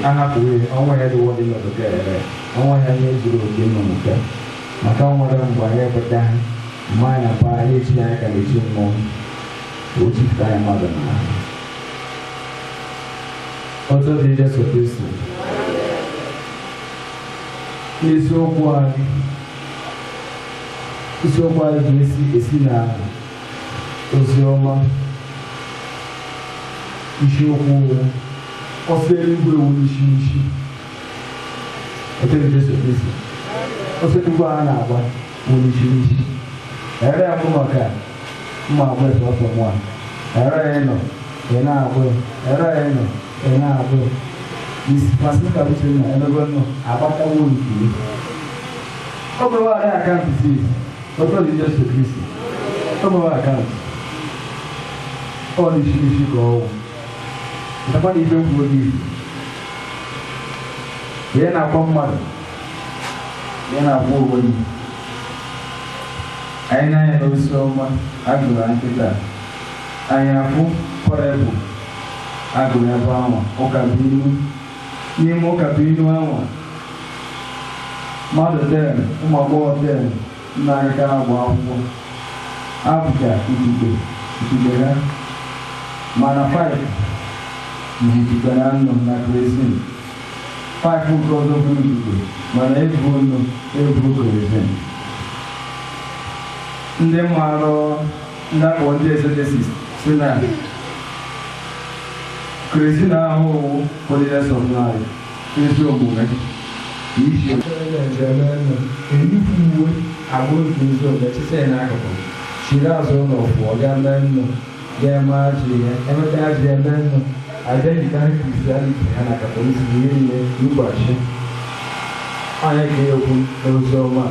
ahapụghị ọnwa ya dịwo dị n'obodo ere ọnwa ya ihe zuru oke nọ nke maka ọ nwere mgbe anyị ekweta ha mgbe anyị na mpaghara echi anyị ka na-echi mmọnwụ ochipụta anyị mmadụ na ọzọ dị Jesu Kristi. N'isiokwu anyị, isiokwu anyị ga-esi esi na ozi ọma isiokwu ọsọ eluigwe ewu n'isi isi otu Jesu Kristi. Ọsọ eluigwe a na-agba wụ n'isi n'isi ere ya bụ maka mma agba sọsọ nwa ere ya nọ ị na-agba ere ya nọ ị na-agba isi Francisca Uchenna emego nnọ agbatawo nke ọ bụrụ arị akaụntụ si otu dị Jesu Kristi ọ bụrụ akaụntụ ọ n'isi n'isi ka ọ wụ ntakwa na ife kwuo gị ihe na-akwa mmadụ, ihe na-akwa onwe gị. Anyị na-anya n'osi ọma agụrụ nkịta anyị afụ kọrebụ agụrụ ebe anwa ụka bụ ilu n'ime ụka bụ ilu anwa mmadụ 10, ụmụ agbọghọ 10 na-aga agba akwụkwọ abụcha ikike ikike ha, mana 5 ikike na nnụ na kerozin, 5 nke ọzọ bụ ikike mana ebu nnu ebu kerozin. Ndị mmadụ ndị akpọ ndị exegesis si na kerozin ahụ holiness of life, ezi omume isi eyipụ uwe agbụrụ nke ezi omume chịsa ya n'akụkụ chiri azụ ụlọ pụọ gaa mee nnụ ga-eme ajọ ihe emeta ajọ eme nnụ identity Christianity ha na Catholicism ihe niile n'ụbọchị anyị ga-ekwu n'ozi ọma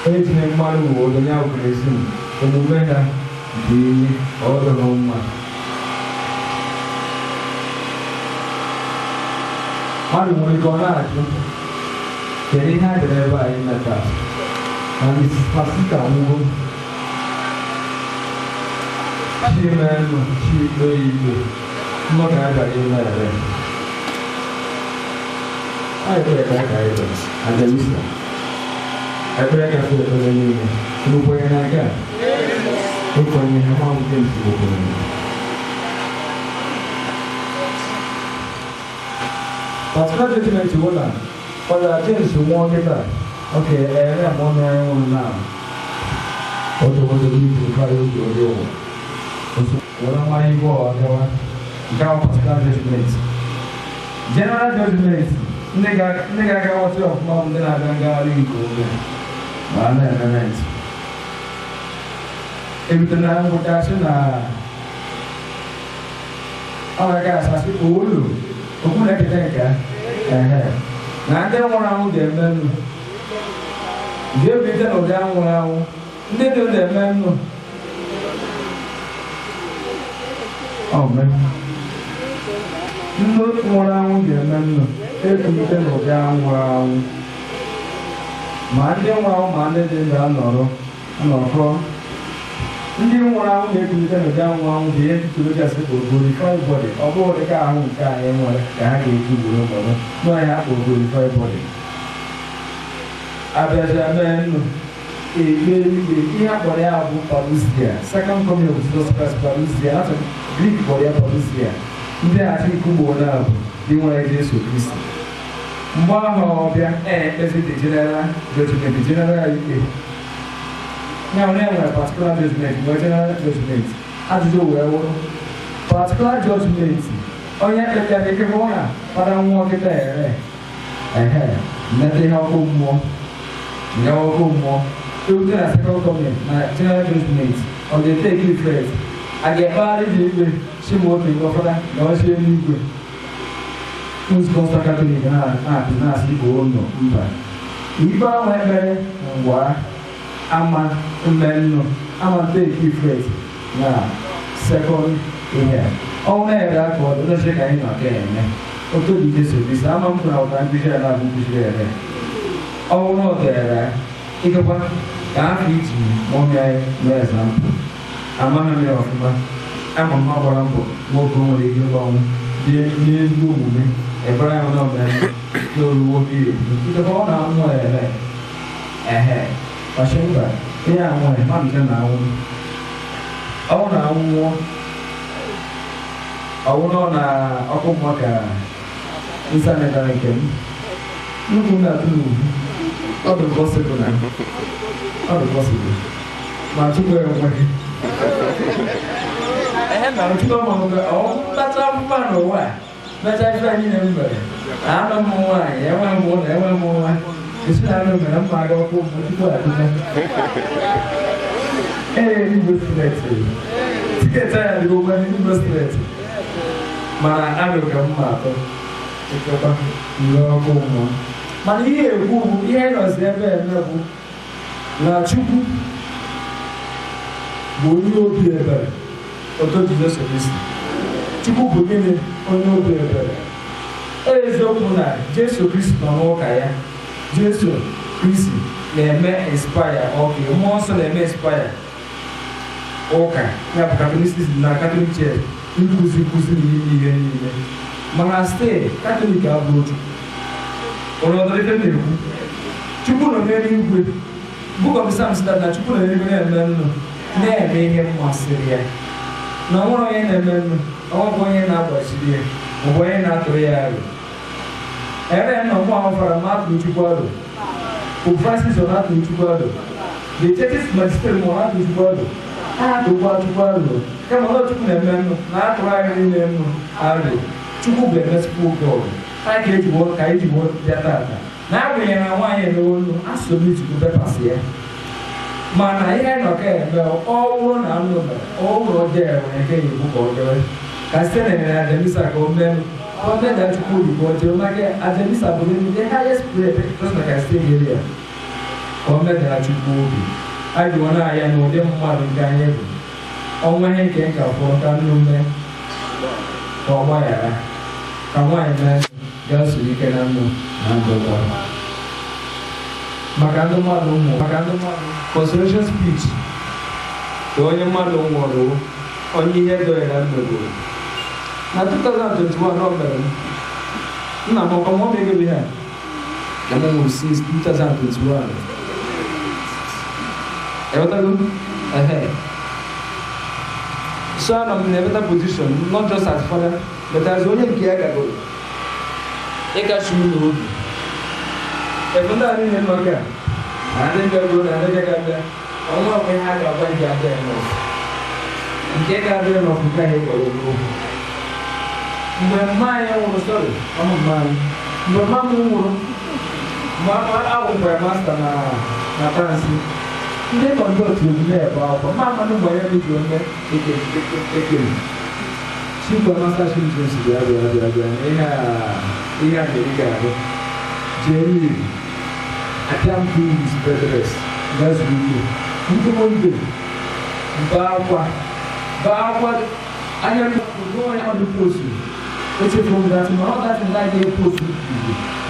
a etinye mmadụ bụ onye ahụ kerozin omume ha dị ihe ọ dịghị mma. Mmadụ nwere ike ọ na-ajụ, kedu ihe a bịara ebe a ime taa? Na Mrs. Pasika nwụgo. Chimenụ Chikpe ikpe nnọ ka a bịara ime ebe. Anyị ekpere ka anyị ka anyị bịara. Ajalisa. Ekpere kasị ekpere niile. Unu kwenye na nke a? Ekwenye ha nwa James bụ kwenye. Particular judgment wụ na Fada James nwụọ kịta. Okay, ere m ọnụ anyị nwụrụ na otu otu ibu karịa otu onye ụwa. Were mmanya ibu ọwa gawa. Nke ahụ particular judgment. General judgment, ndị ga-aga ghọta ya ọfụma bụ ndị na-abịa ngagharị nke oge ma a na-eme rent. Ebute na ngwụcha sị na ọ ga-aga asasị olu okwu na-eketa nke ehe na ndị nwụrụ anwụ ga-eme nnu ga-ebilite n'ụdị anwụrụ anwụ ndị dị ndụ eme nnu ndị nwụrụ anwụ ga-eme nnu ebilite n'ụdị anwụrụ anwụ ma ndị nwụrụ anwụ ma ndị dị ndụ anọrọ nnọkọ. Ndị nwụrụ anwụ na-ekulite n'ụdị anwụ anwụ bụ ihe ndị theologians kpọrọ glorified body. Ọ bụghị dịka ahụ nke anyị nwere ka ha ga-eji gburu nọrọ n'ọhịa akpọ glorified body. Abịaja mee nnu ekpe ikpe ihe akpọrọ ya bụ parousia, second coming of Jesus Christ, parousia. Atụ Greek kpọrọ ya parousia. Ndị achị nke ugbo na-abụ dị nwere Jesu Kristi. Mgbe ahụ ọbịa ekpezi the general judgment, the general ikpe. Now, now we have particular judgment, we have general judgment. Ajụjụ wee wụrụ particular judgment. Onye kpekere ike hụ na fada nwụọ kịta ere ehe mmeta ihe ọkụ mmụọ nga ọkụ mmụọ ewute na second coming na general judgment ọ ga-etake effect. A ga-ekpegharị dị ikpe chimoke ngọfada na ọchị eluigwe. Nzukọ nsọ Katọlik na-akụ na-asị igbo ụlọ mba. Ikpe ahụ ekpere ngwa ama mmennu ama take effect na second ihe ọnwụ na-ere aka ọdụ n'oche ka anyị nọ ka eme otu dị Jesu Kristi ama m kwuru ụta nkụzi ya na-abụ nkụziri ere ọnwụ na ọdịara ikekwa ka afọ iji mụmịa mee ezampụ amaghị m ya ọfụma ama m gbara mbọ nwoke nwere ike ịgba ọnwụ n'ezigbo omume ebere ya na ọmeme n'oruwo mmiri ikekwa ọ na-anwụ ere ehe ọchịmba ihe anwụ mmadụ nche na-anwụ ọ na-anwụọ ọwụrụ na ọkụ mmụọ ka nsa metara nke m nnukwu m na-atụ n'ugwu ọ dị pọsịbụl na ọ dị pọsịbụl ma Chukwu enweghị ehe na Chukwu ọmụmụ ọ mkpata mma n'ụwa mecha ife anyị na mere na anụ m nwaanyị enwe m ụlọ enwe m nwa esi na anụ mere mma aga ọkụ mmụọ Chukwu adịla. Ee, Igbo sineti tiketi anyị adịgo ụgwọ Igbo sineti mana anụ ka mma atọ chekwa mgbe ọkụ mmụọ. Mana ihe ekwu bụ ihe nọzi ebe eme bụ na Chukwu bụ onye obi ebere otu Jizọs Kristi. Chukwu bụ gịnị? Onye obi ebere. Eziokwu na Jesu Kristi nọ n'ụka ya. Jesu Kristi na-eme inspire ọka mmụọ nsọ na-eme inspire ụka ya bụ Catholicism na Catholic Church nkụzi nkụzi na ime ihe niile. Mana steeti Katọlik abụrụ Chukwu. Ụlọ ọdọrịta na-ekwu Chukwu nọ n'eluigwe. Book of Psalms that na Chukwu nọ n'eluigwe na-eme nnu na-eme ihe mmasịrị ya na ọ nwere onye na-eme nnu ọ nwekwa onye na-agbachiri ya maọbụ onye na-atụrụ ya aro. Ere nna mụ ahụ fara ma atụrụ Chukwu aro. Pope Francis ọ na-atụrụ Chukwu aro. The churches magisterium ọ na-atụrụ Chukwu aro. Ha atụkwa Chukwu aro. Kama ọ Chukwu na-eme nnu na-atụrụ anyị niile nnu aro. Chukwu bụ emesikwu God. Anyị ga-ejiwo ka anyị jiwo bịa tata. Na-agbanyeghị na nwaanyị emewo nnu asọmpi pepasị ya. Mana ihe nọ ka eme ọ bụrụ na nnu mere ọ bụrụ ọjọọ enwere ike ibu ka ọ dịrị. Ka site na enyere Ajenisa ka o mee ka o mee na Chukwu obi ka ọ jere maka Ajenisa bụ the highest prayer just like I said earlier. Ka o medara Chukwu obi. Anyị ji na-aya na ụdị mmadụ nke anyị bụ. Ọnwa ihe nke nka fọrọ ka nnu mee ka ọ gbaghara ka nwaanyị mee Gaa zuru ike na ndụ na ndokwa. Maka ndị mmadụ nwụrụ, maka ndị mmadụ consolation speech ka onye mmadụ nwụrụ, onye ihe dọrọ na mmegoro. Na 2021 ọ mere m nna m ọkwa mụ ego ihe a na m nwụrụ since 2021. Ịghọtago? Ehe. So anọ m na better position, not just as father, but as onye nke ya gagoro ịkachi ụlọ obi. Ebe ndị a niile nọ ka na ndị bịagoro na ndị ga-abịa, ọnwa ọbụ ihe a ga-agwa nke abịa nọf. Nke ga-abịa nọf nke anyị kpọrọ n'okwu. Mgbe mma anyị nwụrụ, sorry, ọmụ mma anyị. Mgbe mma m nwụrụ, mgbe agwụkwara masta na France, ndị kọndọktụ omume ebe akwụkwọ mma mmanụ mgbe ya mebiri ome ekere. Chikwa masta Children's bịa bịa bịa bịa na ihe a ihe a na-eri ga-ahụ. Jee n'ihi apịa m 2 weeks bed rest, gaa zuru ike. Ndị Monde bee akwa bee akwa anya m onye ọdụ post echefu m that ma ọ that na ga post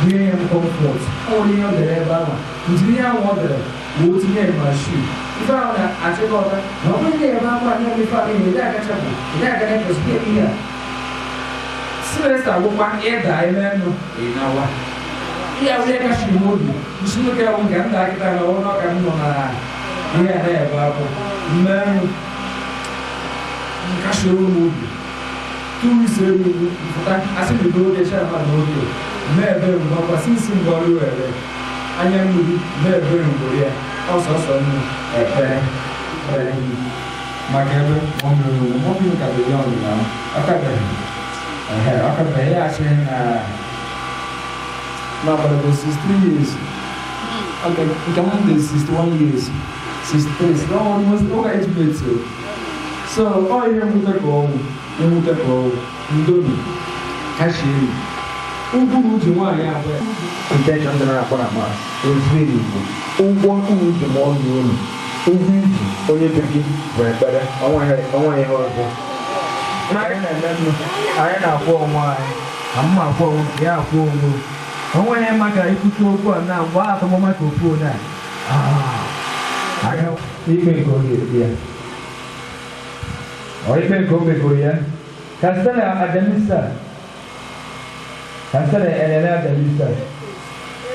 nye ya m comfort. Ọ nwere ihe ọ dere ebe ahụ, njiri ihe ahụ ọ dere wee tinye ya ma shoe ife ahụ na-achịkọta na ọ bụrụ na ebe akwa anya m ife ahụ ị agachapụ ị aga na-ekwesị ihe a semester agwụkwa ịda eme nụ ịnawa ihe ahụ ya kacha ime obi nsi nwoke ahụ nke m na-akịta na ọrụ ọka m nọ na ihe a na-ebe akwa mmerụ nkasi m obi 2 weeks elu pụta asị m bido oge chara mmadụ n'oge mee ebere mgbe ọkwa sinsi mgbe ọrụ were anya mmiri mee ebere mgbe ya ọsọsọ nnu ekpere ekpere maka ebe mọmịrị ka dị yọng na ọkabeghị ehe ọkabeghị ya achịghị na n'ọgbarago 63 years. Okay, nke m dị 61 years, 63, no, almost oge age mate. So ọ ihe mwute ka ọnwụ mwute ka ọnwụ ndomi kachie ugwu na uche nwaanyị abụọ. Intention dị na-akpọ na mass ezuru Igbo ụgwọ unu ji ma ọnụ unu ụgwọ iji onye be gị bụ ekpere ọnwa ihe ọzọ anyị na-eme nnu anyị na-akwụ onwe anyị na mma akwụ onwe nke ya akwụ onwe onwe ya maka ikwute okwu a na mgbe atọmọ microphone a aga ikpe nke ọ ga-ekpe ya ọ ikpe nke o megoro ya ka site na ajalisa ka site na elele ajalisa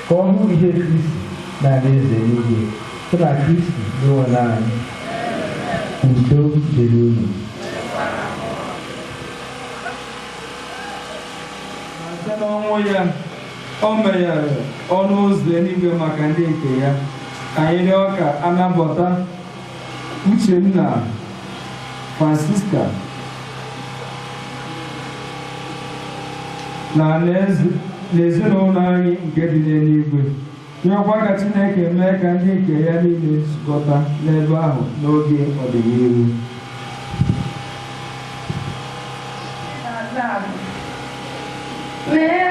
ka ọ hụ ihe Kristi na-adị eze eluigwe site na Kristi n'ụwa anyị. Udo dịrị unu. Site n'ọnwụ ya o meghere ọnụ ụzọ eluigwe maka ndị nke ya. Anyị rịọ ka anabata Uchenna Francisca na n'ezinụlọ anyị nke dị n'eluigwe, rịọkwa ka Chineke mee ka ndị nke ya niile zukọta n'ebe ahụ n'oge ọdịnihu.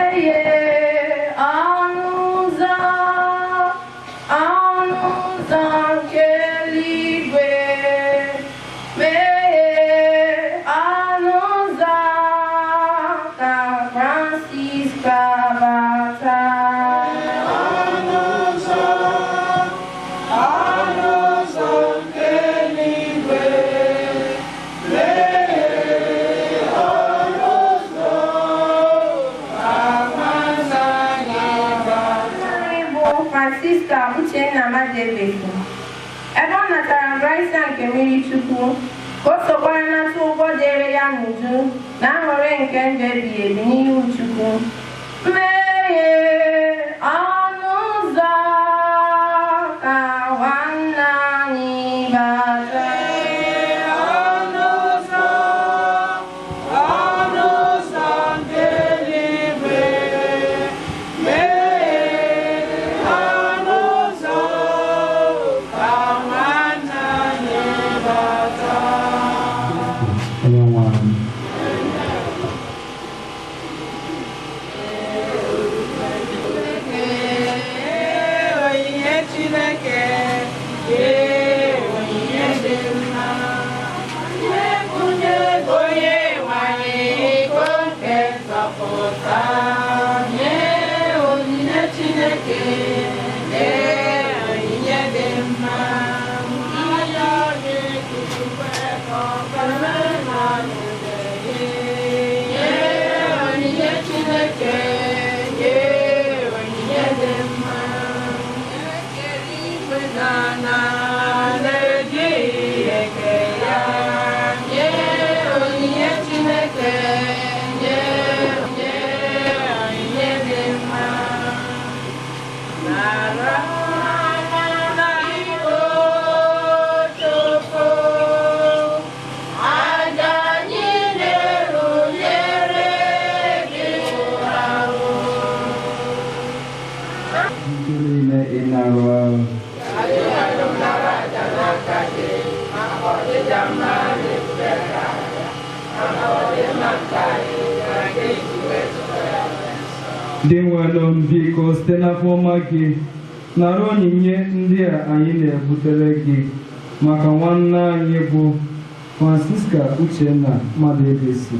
Meghee ọnụ ụzọ, ọnụ ụzọ nke eluigwe. Meghee ọnụ ụzọ ka Francisca bata. Ọnụ ụzọ, ọnụ ụzọ nke eluigwe. Meghee ọnụ ụzọ ka nwanna anyị bata. Anyị bụ Francisca Uchenna Madebesi. Ebe ọ natara grasia nke mmiri Chukwu, ka o sokwara nata ụgwọ dịrị ya n'uju na aṅụrị nke ndụ ebighị ebi n'ihu Chukwu. Meghee ọnụ ụzọ ka nwanna anyị bata. Ọnụ ụzọ, ọnụ ụzọ nke eluigwe. Meghee ọnụ ụzọ ka nwanna anyị bata. Onye nwe anyị. Dị nwenụ m, biko site n'afọ ọma gị nara onyinye ndị a anyị na-ebutere gị maka nwanne anyị bụ Francisca Uchenna Maduebesi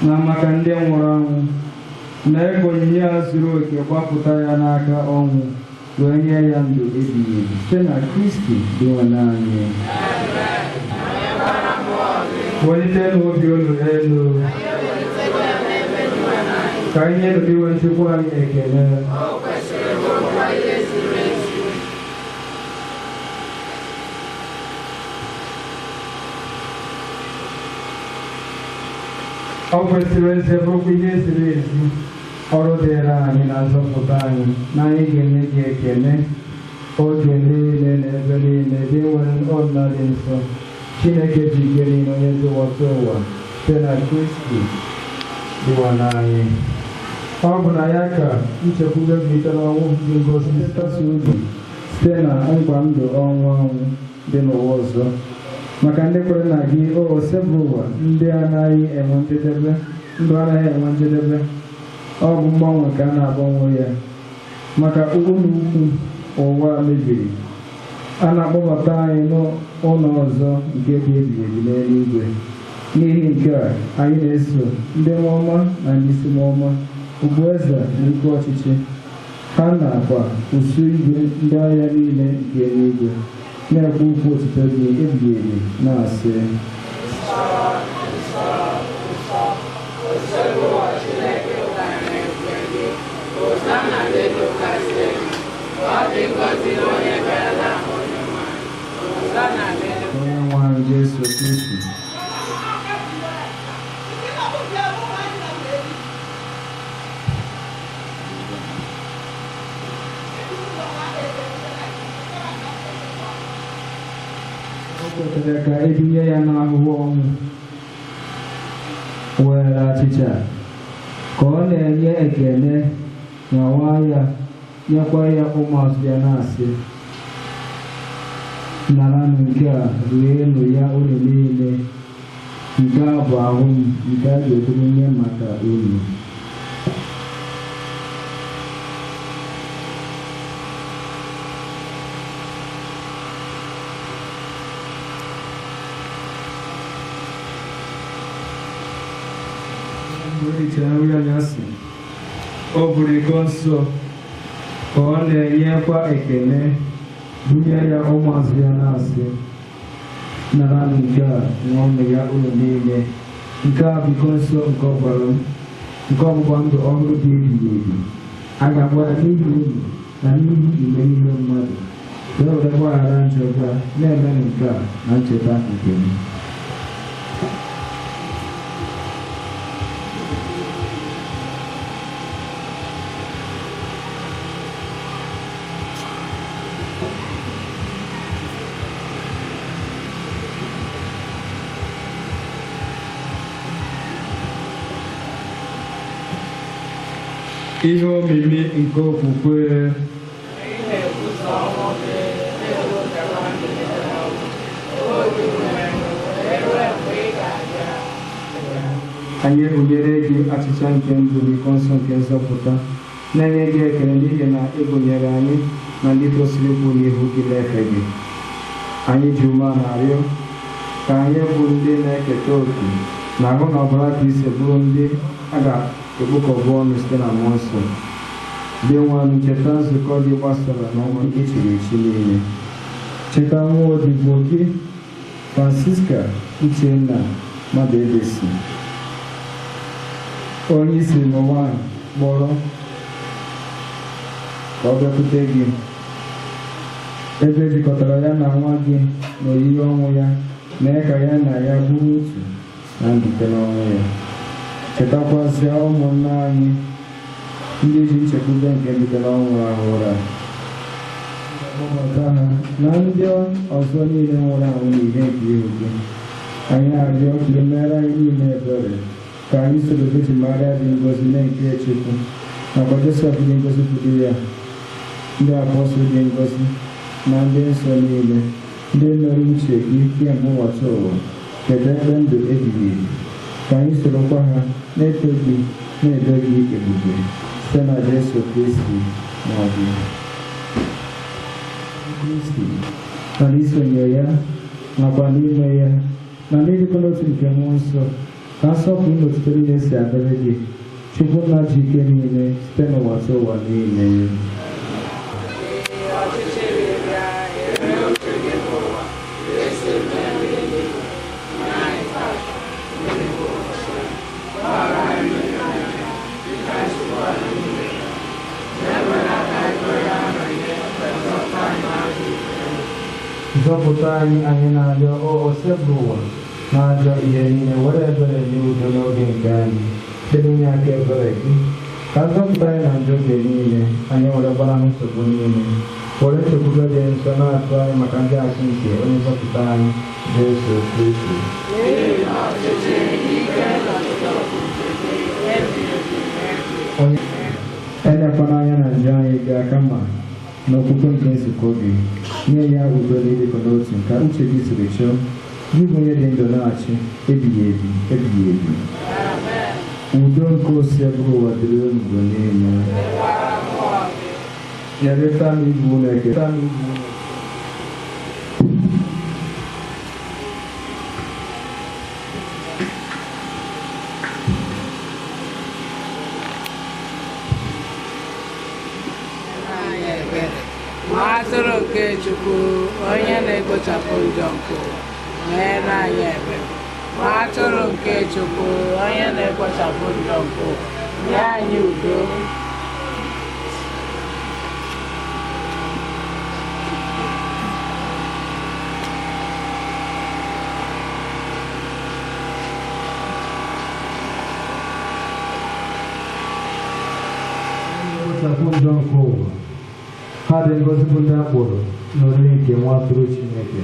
na maka ndị nwụrụ anwụ, mee ka onyinye a zuru oke gbapụta ya n'aka ọnwụ wee nye ya ndụ ebighị ebi site na Kristi dị nwenụ anyị. Welite n'obi unu elu ka anyị nye n'obi Chukwu anyị ekele. Ọ kwesịrị ezi bụrụkwa ihe ziri ezi, ọrụ dịịrị anyị na nzọpụta anyị na anyị ga-enye gị ekele oge niile na ebe niile, dị nwere ọna dị nsọ, Chineke ji ike niile, onye dị ghọta ụwa, site na Kristi dịwana anyị. Ọ bụ na ya ka nchekwube bilite n'ọnwụ dị ngosi nkasi obi site na nkwa ndụ ọnwụ anwụ dị n'ụwa ọzọ maka ndị kwere na gị, o Osebụrụwa, ndị anaghị enwe njedebe, ndụ anaghị enwe njedebe, ọ bụ mgbanwe ka a na-agbanwe ya maka ụlọ ukwu ụwa mebiri. A na-akpọbata anyị n'ụlọ ọzọ nke dị ebighị ebi n'eluigwe. N'ihi nke a, anyị na-eso ndị mmụọma na ndị isi mmụọma, ugboeze na ike ọchịchị ha nakwa usu igwe ndị agha niile nke eluigwe na-ekwu okwu otuto gị ebighị ebi na-asị: Onye nwe anyị Jesu Kristi. O kwetere ka ebinye ya n'ahụhụ ọnwụ, were achịcha ka ọ na-enye ekele nyawa ya, nyekwa ya ụmụazụ ya na-asị: naranụ nke a, rienụ ya unu niile, nke a bụ ahụ m nke a ga-eburu nye maka unu. Mgbe o richara nri anyasị, o buru iko nsọ ka ọ na-enyekwa ekele bunye ya ụmụazụ ya na-asị: naranụ nke a, ṅụọnụ ya unu niile, nke a bụ iko nsọ nke ọbara m, nke ọgbụgba ndụ ọhụrụ dị ebighị ebi. A ga-agba ya n'ihi unu na n'ihi igbe niile mmadụ, wee were gbaghara njọ ga na-emenụ nke a na ncheta nke m. Ihe omimi nke okwukwe. Anyị ebunyere gị achịcha nke ndụ na iko nsọ nke nzọpụta, na-enye gị ekele n'ihi na ị gụnyere anyị na ndị tosiri ikwu n'ihu gị na-efe gị. Anyị ji umeala arịọ ka anyị bụ ndị na-eketa òkè na ahụ na ọbara Kristi bụrụ ndị a ga-ekpokọba ọnụ site na mmụọ nsọ. Dị nwanụ, cheta nzukọ gị gbasara n'ọnwa echiri echi niile. Cheta nwa odibo gị Francisca Uchenna Maduebesi, onye isi n'ụwa kpọrọ ka ọ bịakwute gị, ebe jikọtara ya na nwa gị na oyiyi ọnwụ ya, mee ka ya na ya bụrụ otu na mbilite n'ọnwụ ya. Chetakwazịa ụmụnna anyị ndị ji nchekwube nke mbilite n'ọnwụ ahụ ụra, kpọbata ha na ndị ọzọ niile nwụrụ anwụ n'ihe nke ihu gị. Anyị arịọ ka ị meere anyị niile ebere, ka anyị soro Virgin Maria dị ngọzi na nke Chukwu, nakwa Josef dị ngọzi bụ di ya, ndị apọstụl dị ngọzi na ndị nsọ niile, ndị mere uche gị kemgbe ụbọchị ụwa, kedu ebe ndụ ebighị ebi, ka anyị sorokwa ha na-eto gị na-edo gị ebube site na Jesu Kristi na gị. Kristi na n'isonye ya nakwa n'ime ya na n'ịdịkọ n'otu nke Mmụọ Nsọ ka nsọpụrụ na otuto niile si adịrị gị, Chukwu nna ji ike niile site n'ụwa tụ ụwa niile. Zọpụta anyị, anyị na-arịọ, o Osebụrụwa, na-ajọ ihe niile, were ebere nye udo n'oge nke anyị site n'inye aka ebere gị, ka nzọpụta anyị na njọ oge niile anyị were gbanahụ nsogbu niile, were nchekwube dị nsọ na-atụ anyị maka ndị asị nke onye nzọpụta anyị Jesu Kristi. Elekwana anya na njọ anyị gaa, kama n'okwukwe nke nzukọ gị nye ya udo na ịdịkọ n'otu ka uche gị siri chọọ, gị bụ onye dị ndụ na-achị ebighị ebi ebighị ebi. Udo nke Osebụrụwa dịrị unu mgbe niile. Nyerịta m ibe unu ekele. Nwa atụrụ nke Chukwu, onye na-ekpochapụ njọ nke ụwa, meere anyị ebere. Nwa atụrụ nke Chukwu, onye na-ekpochapụ njọ nke ụwa, nye anyị udo. Ekpochapụ njọ nke ụwa, ha dị ngọzi bụ ndị a kpọrọ n'oriri nke nwa atụrụ Chineke.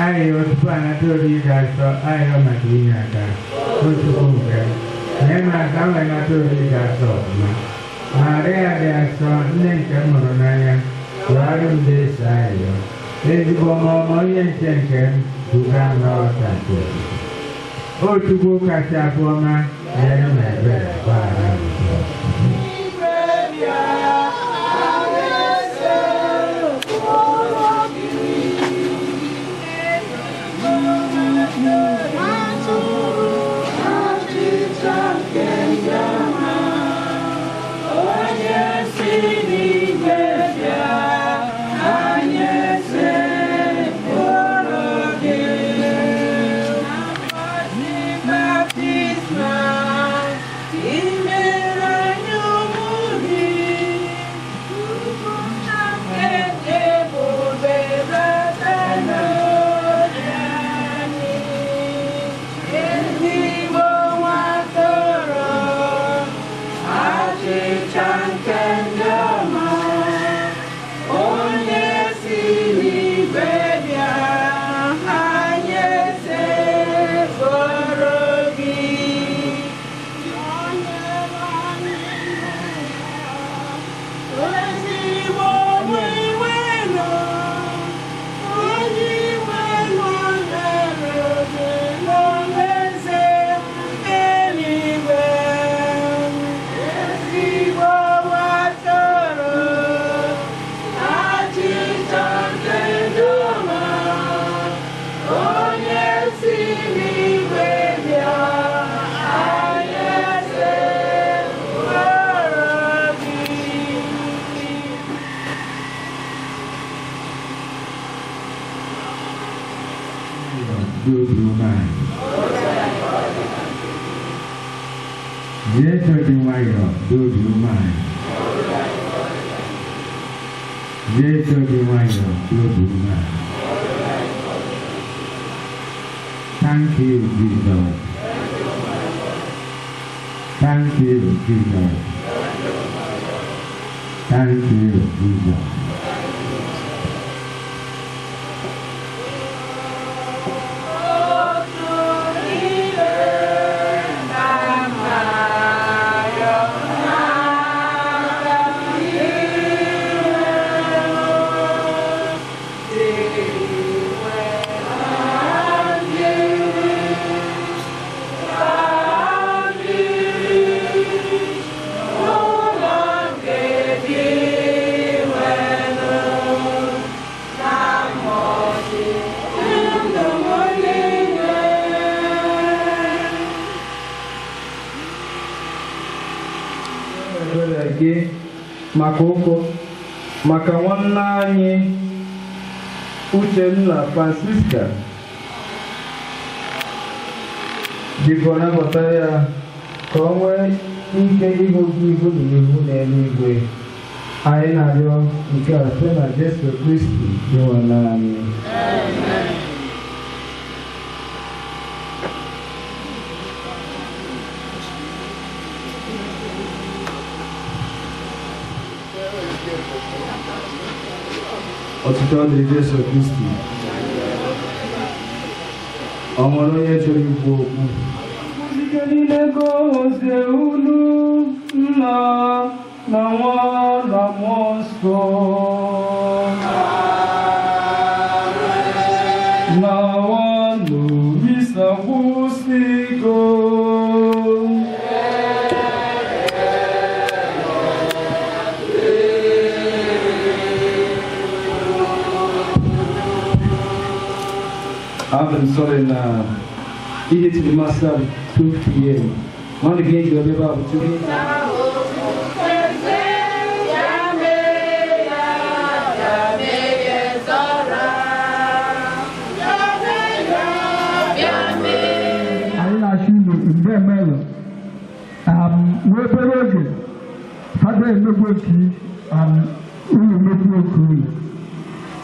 Arịrịọ tupu anata oriri ga-asọ, arịrịọ maka inye aka. O Chukwu nke mee m aka m wee nata oriri ga-asọ ọfụma. Maria dị asọ, nne nke m hụrụ n'anya, rụọrọ m Jesu arịrịọ. Ezigbo ọma onye nche nke m, duga m n'ọta nke otuto. O Chukwu kasị afọ ọma, nyere m ebere, gbaghara m njọ. Dị obi umeala. Jesu dị nwayọọ, dị obi umeala. Jesu dị nwayọọ, dị obi umeala. Thank you, Jesus. Thank you, Jesus. Thank you, Jesus. Ebere gị maka ụkwụ maka nwanne anyị Uchenna Francisca, biko nabata ya ka o nwee ike ịhụ gị ihu na ihu n'eluigwe. Anyị na-arịọ nke a site na Jesu Kristi Dinwenụ anyị. Ọtụtụ dịrị Jesu Kristi. Ọ nwere onye chọrọ ikwu okwu? Site niile gozie unu nna na nwa na mmụọ nsọ. Na nwanụ misa kwụsịgo. I'm sorry na ihe tiri masa 2 p.m. Nwanne gị eji ọbịa ebe a bụ 2. Anyị na-achọ unu mgbe emelụ nwee obere oge fada emegbu otu unu mekwu oke unu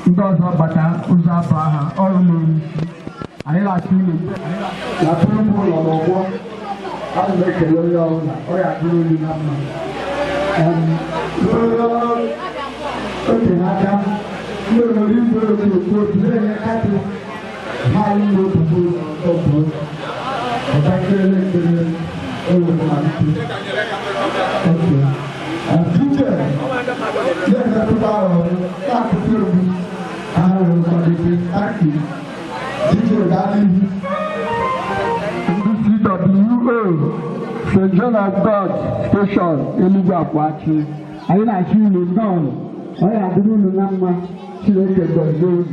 ndị ọzọ bata ụzọ afọ aha ọrụ n'olu anyị na-achọ unu Na tụrụ m ụlọ n'ọgbọ, ana m ekele onye ọbụla, ọ ya adịrị olu na mma. Okenye aka, ndị obodo igwe otu okwu otu na-enye katị ha anyị na-otubu ọbụ ọtakịrị ekpere ewu mmalite. Oke. Tuche, na-emetụta ahụ, na-akụkọ egwu, ahụ kwadebe, taki, DJ gaa n'ihu. CWO St. John of God Station Elugu Akwachi. Anyị na-achọ unu nnọọ, ọ ya adịrị unu na mma. Chineke gọzie unu.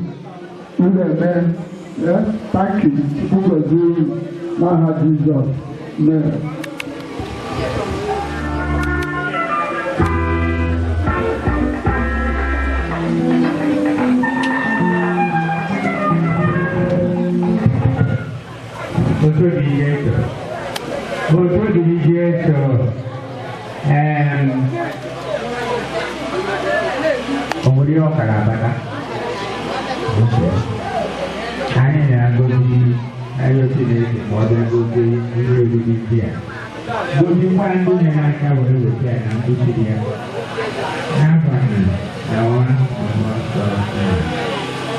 Unu eme thank you. Chukwu gọzie unu n'aha Jizọs. Amen. Otu dị Jesu. Otu dị Jesu. O nwere ihe ọ kara abata. Anyị na-agọzi arịọ Chineke ma ọ bịa gozie ihe oriri ndị a. Gozikwa ndị nyere aka were weta ya na mkpuchiri ya. N'afa nna na nwa na mmụọ nsọ.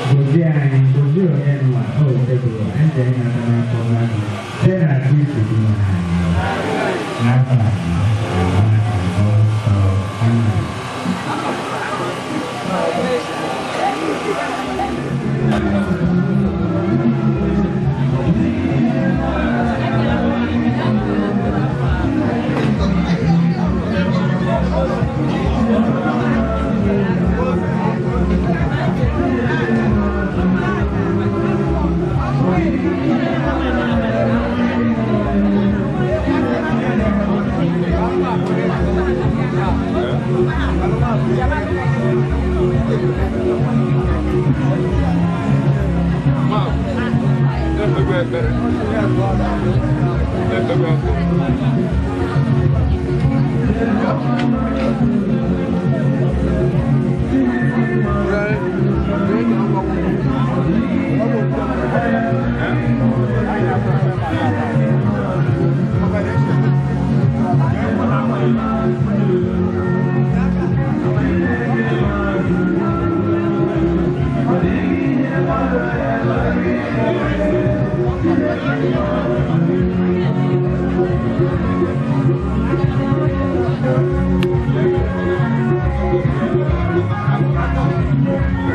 Gozie anyị, gozie onye nwa, o tebụl, eze ịnata n'afọ mmadụ, site na Kristi Dinwenụ anyị. N'afa nna na nwa na mmụọ nsọ. Amen. Thank you.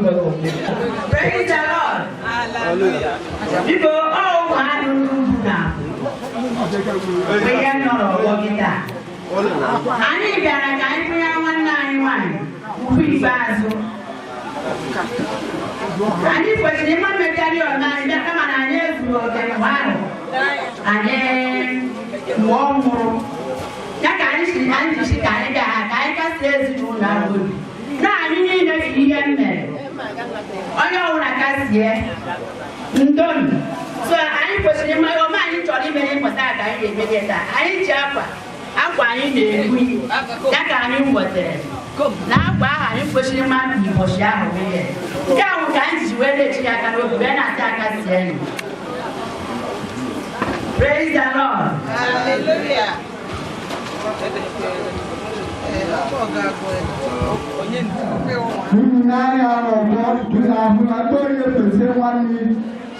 Praise the Lord. Hallelujah. Biko ọ ahụ na onye nọrọ ọgịta. Anyị bịara ka anyị kwụnyere nwanne anyị nwanyị ugwu ikpeazụ. Anyị kwesịrị ịma mmekarị ọna anyị bịa kama na anyị ezuru oke mgbe ahụ. Anyị mụọ nwụrụ. Ya ka anyị si anyị jisi ka anyị bịa ha ka anyị kasie ezinụlọ ahụ obi. Na anyị niile ji ihe m mere. Onye ọbụla kasie ndonu. So anyị kwesịrị ịma ome anyị chọrọ ime ịpụta ka anyị ga-emeri taa. Anyị ji akwa akwa anyị na-ebu ya ka anyị nwetara na akwa ahụ anyị kwesịrị ịma ụbọchị ahụ nwunye. Nke ahụ ka anyị ji wee na-echi ya aka n'obi wee na-ata aka sie nụ. Praise the Lord. Hallelujah. N'anya n'ọgbọ ahụ na ndị onye fese nwanne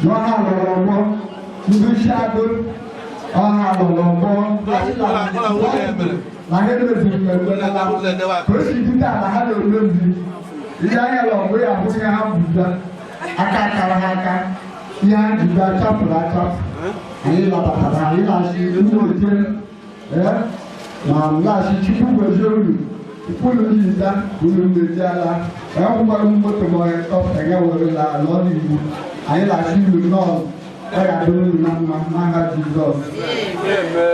na ọha lọrọ ọgbọ ndị shago ọha lọrọ ọgbọ na ha emeziri mmemme ka o si dị taa na ha na-emezi ihe anya lọgbọ ya ahụ ihe ha buta aka kara ha aka ihe ha jide achapụrụ achapụ anyị nabatara anyị na-asị ndị oche na nlachi Chukwu gozie unu unu yita unu mmeji ala enwekwara moto ma helikọpta ya werela ala ọrụ Igbo anyị na-asị unu nọọ Ọ ga-adịrị unu na mma n'aha Jizọs.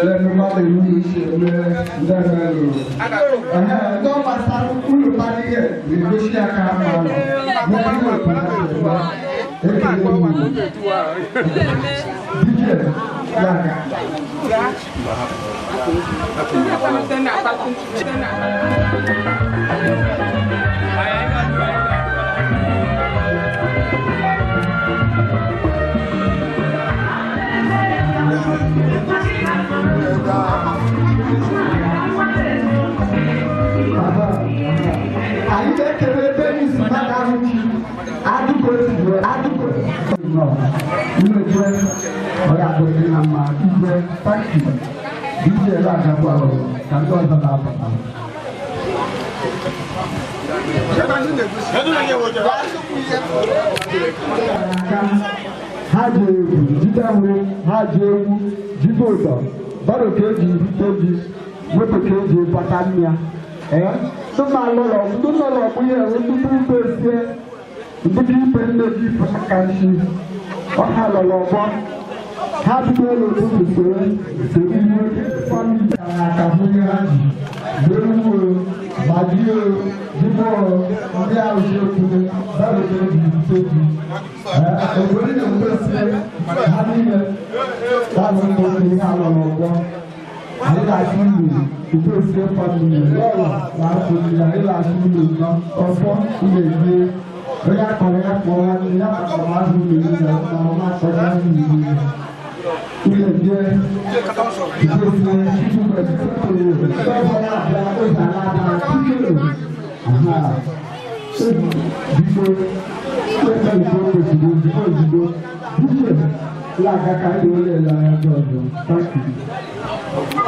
Lemekwa na unu si eme ndị emelụ. Ndị ọ gbasara unu kpara ihe na-egosi ya ka ha ma nọ. Nwee ihe otu ha si eme. Ekele m unu. DJ, ya ga. Anyị na-ekele Dennis Madaruchi adịgo adịgo nnukwu ọ ga-adịrị na mma igwe taki DJ na-agakwa ọrụ ka ndị ọzọ na-abata. Ha ji egwu jide nri, ha ji egwu jide ụdọ, baro ka eji rute ji, moto ka eji bata mmịa. Ndị na-alụlọ ndị nọ n'ọgbụ ya ndị bụ esie ndị ibe nne gị aka nshi ọha lọrọ ọgbọ ha bido n'ụtụtụ soro soro ihe famili aka nwunye ha ji gbere ma ji jibọ ndị arụsị okwute baro ka eji rute ji obodo na-ekwesị ha niile ha bụ ndị ha lọrọ ọgbọ. Anyị ga-asị unu udosie famili lọrọ na-asụ mmiri anyị ga-asị unu nnọọ ọfọ unu ebie onye akọrọ ya kpọọ ya nne ya kpọrọ ahụ unu niile ma ọ na-akọrọ ya unu niile unu ebie udosie chukwu ndị ọzọ na-abịa ụzọ na-abịa tupu aha biko ebe ozugbo kwesịrị ozugbo ozugbo uche na-aga ka ndị ụlọ ele anya ndị ọzọ. Thank you.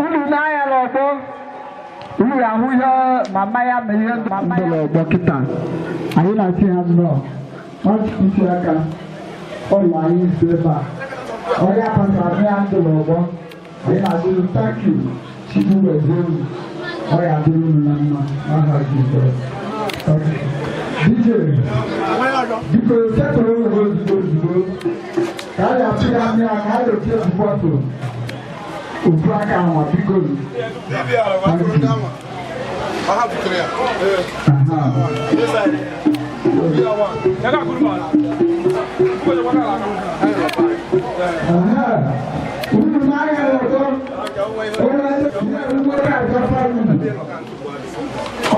Unu n'anya n'ọgbọ unu ga-ahụ ihe mama ya ma ihe ndị n'ọgbọ kịta anyị na-asị ha nnọọ nwachisi aka ụlọ anyị si ebe a onye apasara ya ndị n'ọgbọ anyị na-asị thank you Chukwu gọzie unu ọ ya adịrị unu na mma n'aha Jizọs. DJ biko setụrụ ụlọ ozugbo ozugbo ka a ga-atụ ya mmiri ka a ga-eti egwu bọtụlụ ofu aka anwa biko. Unu n'ahịa ọzọ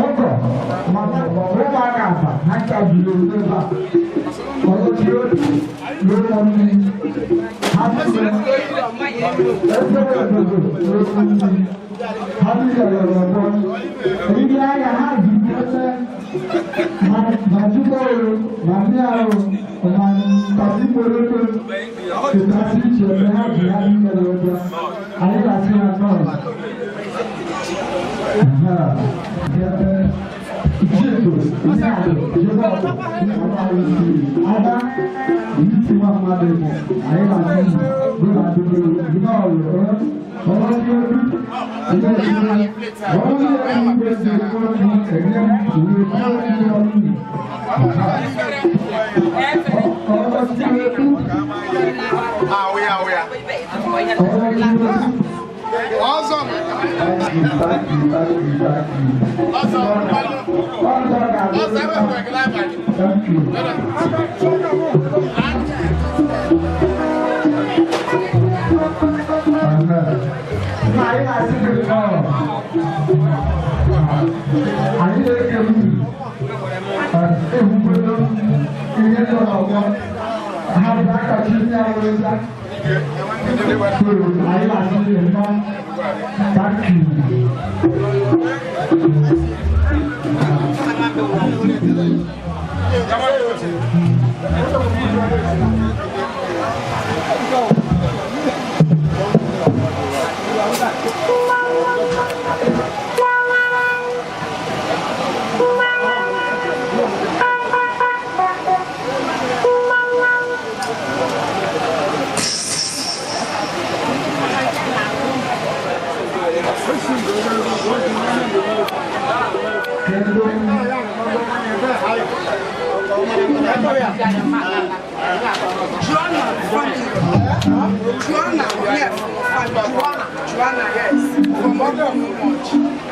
ọgọ mama ụmụaka afa ha ncha biri ebe a ọzọchi otu n'ụlọ mmiri ha niile efere obodo n'ụlọ mmiri ha niile rọrọ ọgbọ ndị agha ha jiri ebe ma jikọrọ ma ndị ahụ ma nkasi mgboroko tụtasị iche ebe ha ji ha niile rọrọ anyị ga-asị ha nọọsụ. Awesome. Thank you. Anyị na-eke uru ehukwelo ihe nọ n'ọgbọ ha bụ akachi ndị ahụ eza so anyị na-asị nnọọ. Thank you. Joanna, yes. Joanna, yes. From Mother Much.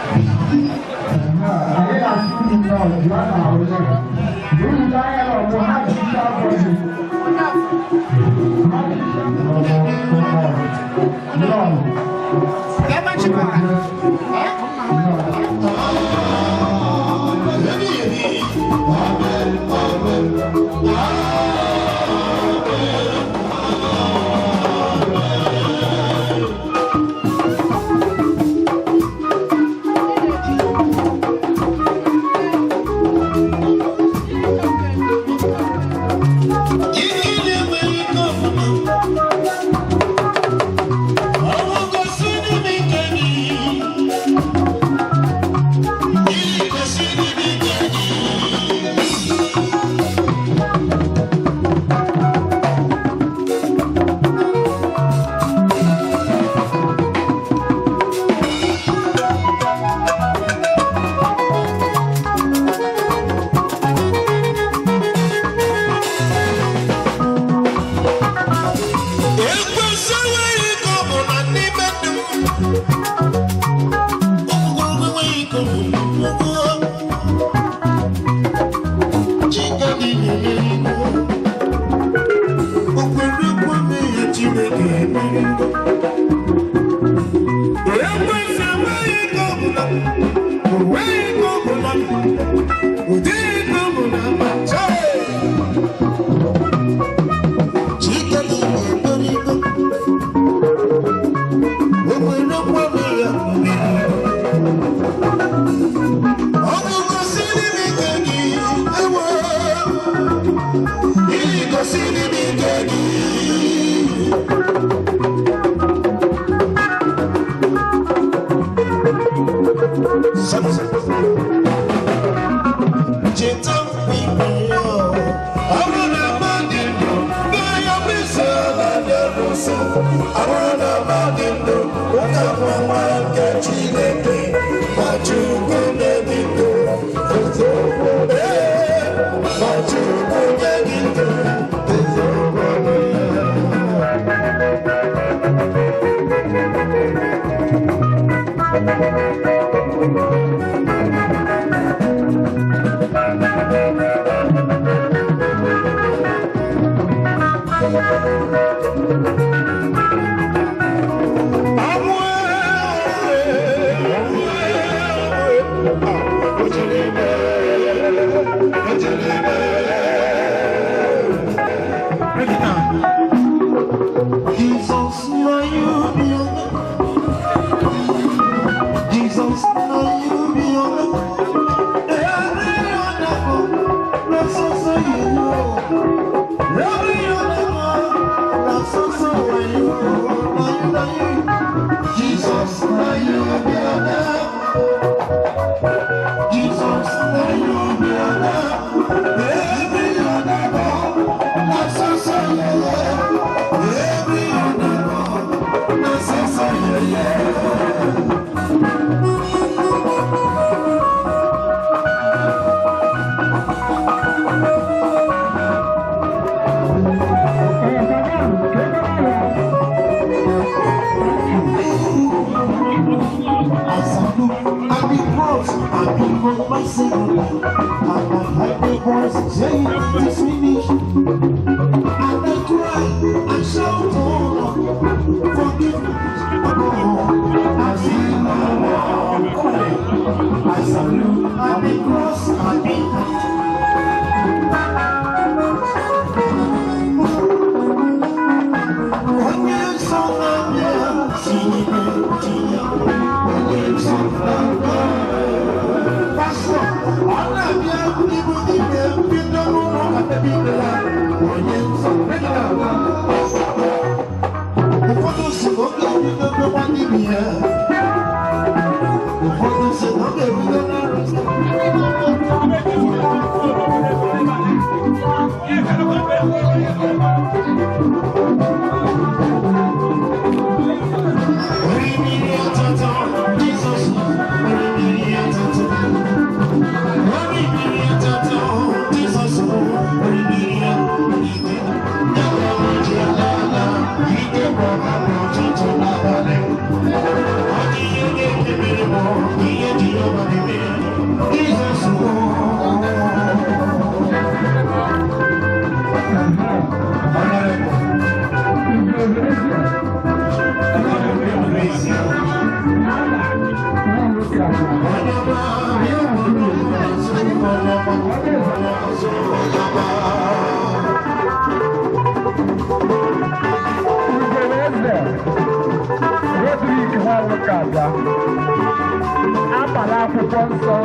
Agbara akwụkwọ nsọ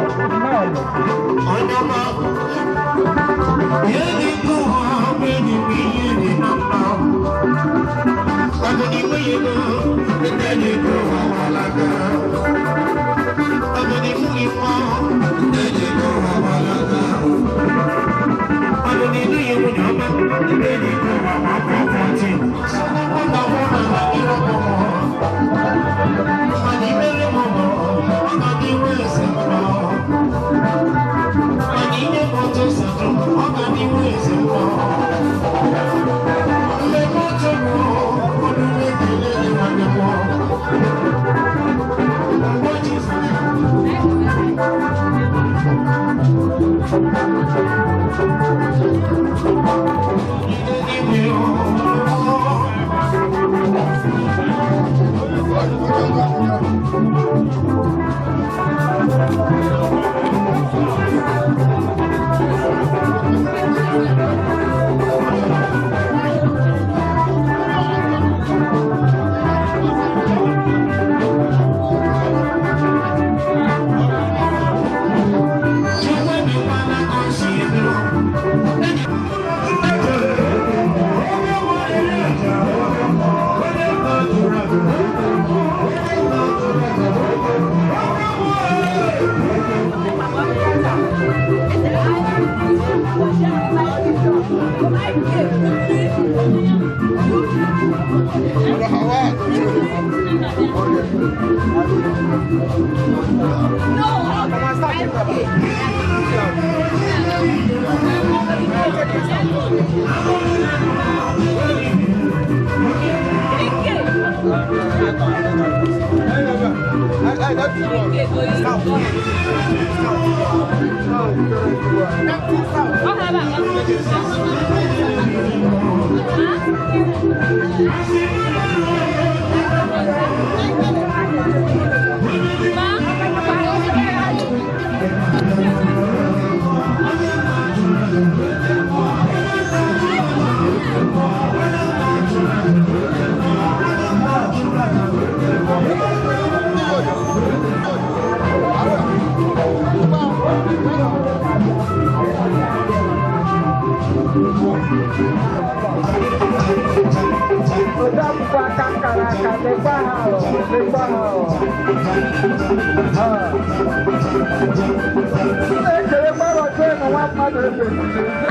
nọọlụ.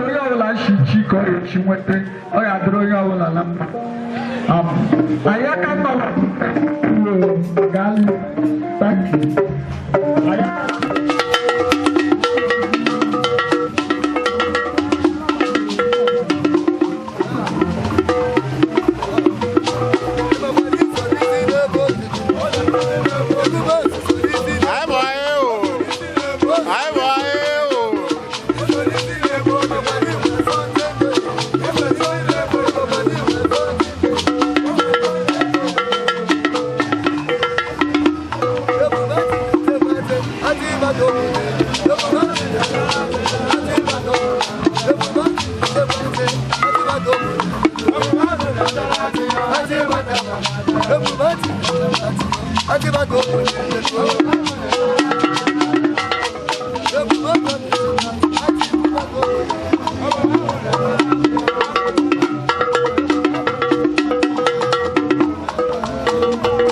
Onye ọbụla chi ka ọ ga-echi nweta ọ ga-adịrị onye ọbụla na mma. Anyị aka mma gaa. Thank you.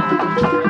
Thank you.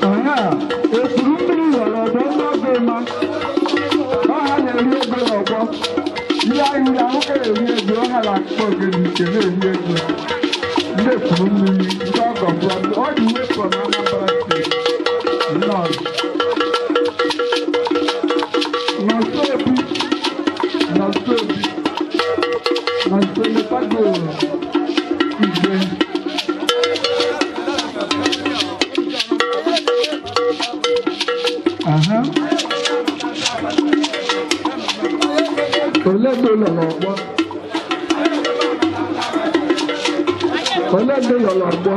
Aha, ekuru mmiri ghọrọ ọdọ ndị ọgọ ịma. Ọha na-eri ego n'ọgbọ. Ihe ahịrị ahụ ka eri ego, ọha na-akpọ ogene ike na-eri ego. Ndị ekuru mmiri, ndị ọgọ from all the way from Anambra State. North. Nọnso Obi, Nọnso Obi, Nọnso Letago, Igwe. Aha. Olee ebe lọrọ ọgbọ? Olee ebe lọrọ ọgbọ?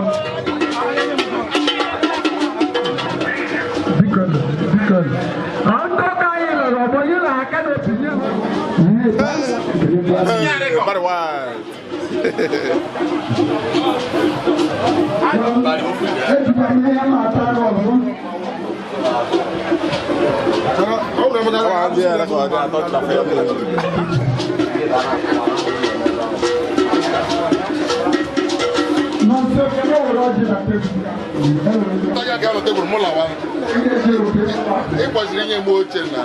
Biko, biko. Ndị ọka anyị lọrọ ọgbọ, yi na aka na-etinye ha. Body wise. Ejikwa ihe ya na-ata arụ ọzọ. Nọnso kele were ọjị na tebụl. Tebụl mụ lawa. Ị kwesịrị inye m oche na.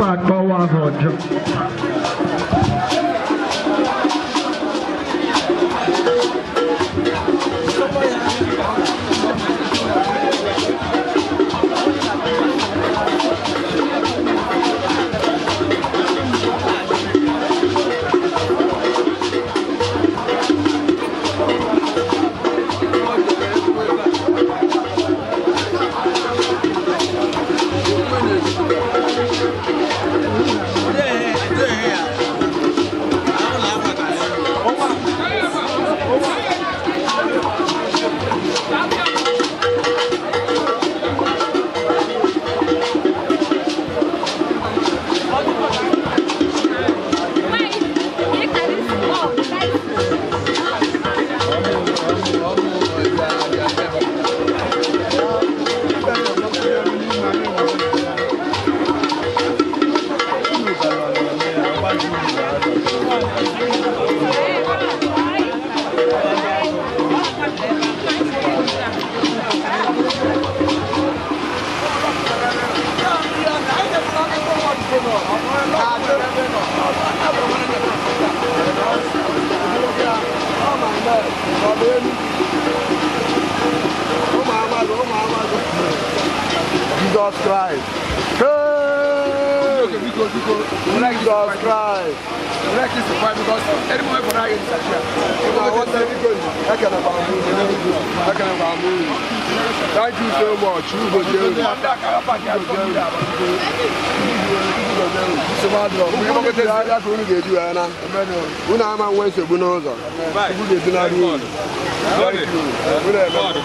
Akpọwa ahụ ọjọọ. Jesus Christ. Hey! Jesus Christ. Thank you so much. Unu ama nwe nsogbu n'ụzọ. Chukwu ga-edunarị unu. Thank you.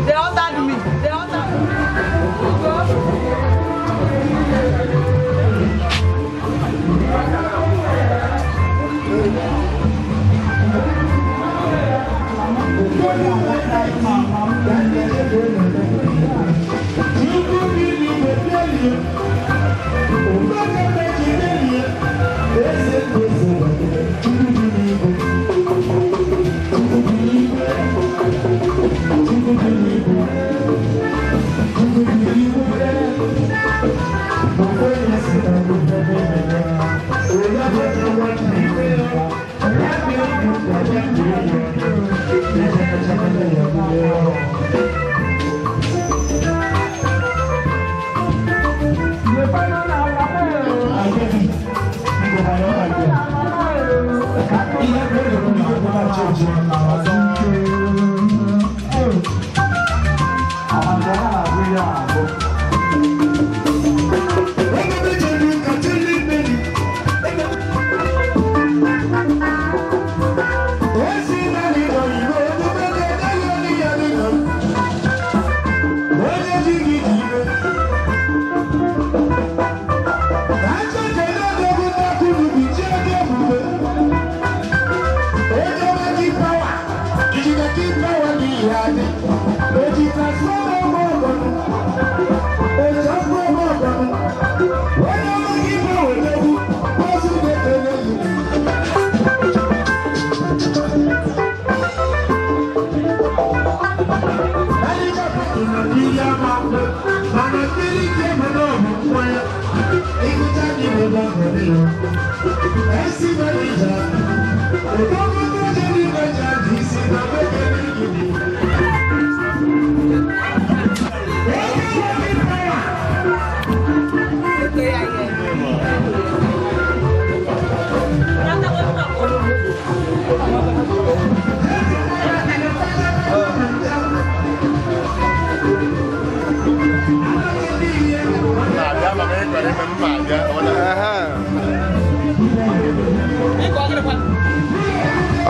They ordered me. They ordered me. Thank you. Ụgwọ lawa n'ike. Amanda na-abụ ya abụ.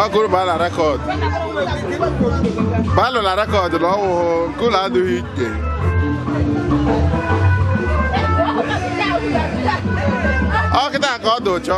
Ọ gụrụ baa na rekọd. Baalụ na rekọd na ọwụhụ nke ụlọ adịghị iche. Ọ kịta ka ọ dị ụchọ.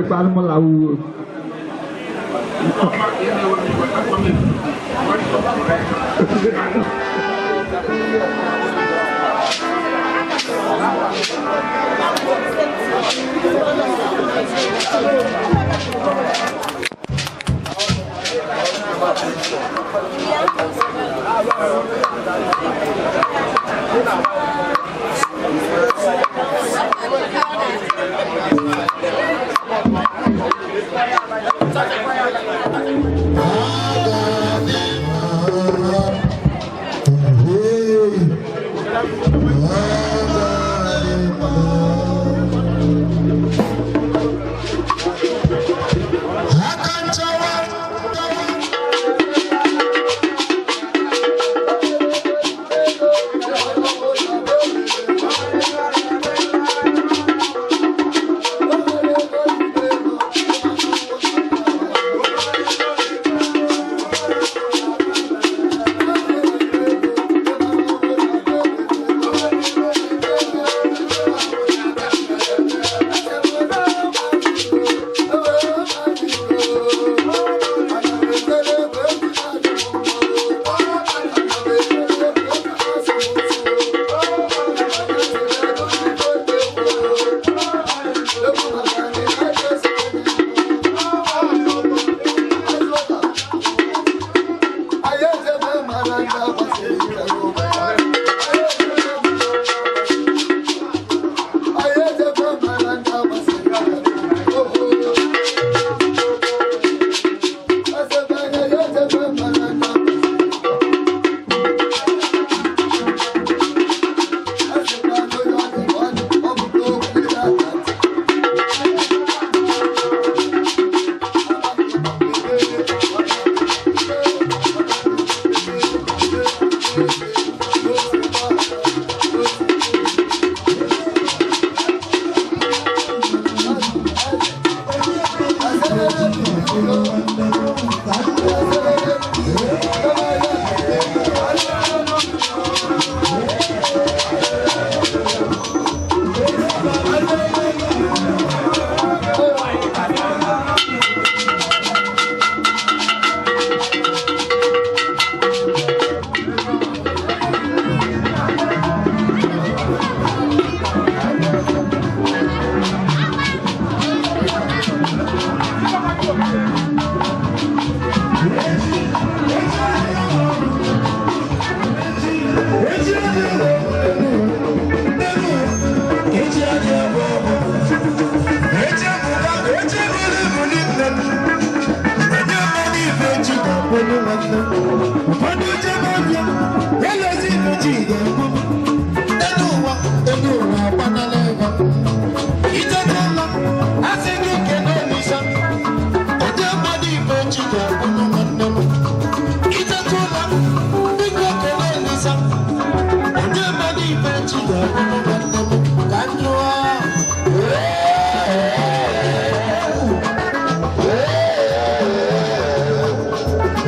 sịkwara m lawa uwe.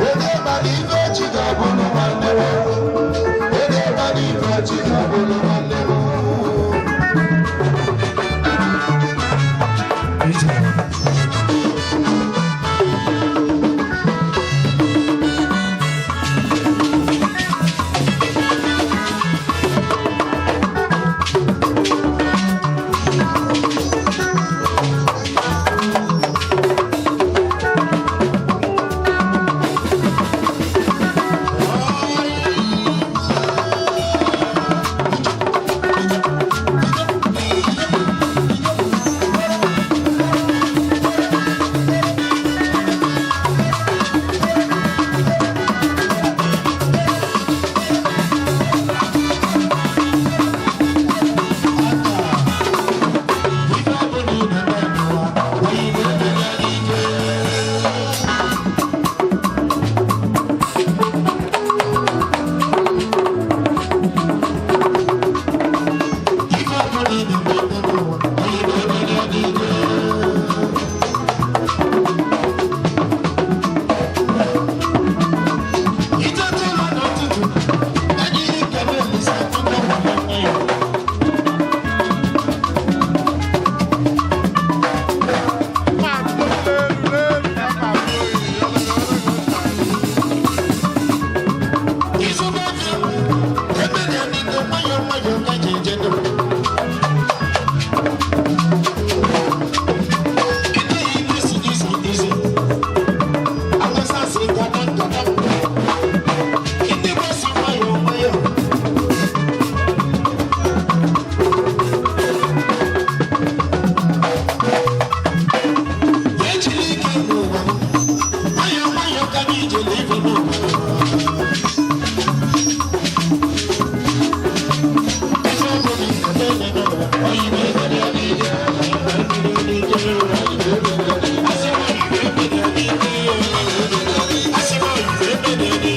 Onye mara ife chi ga-abụ.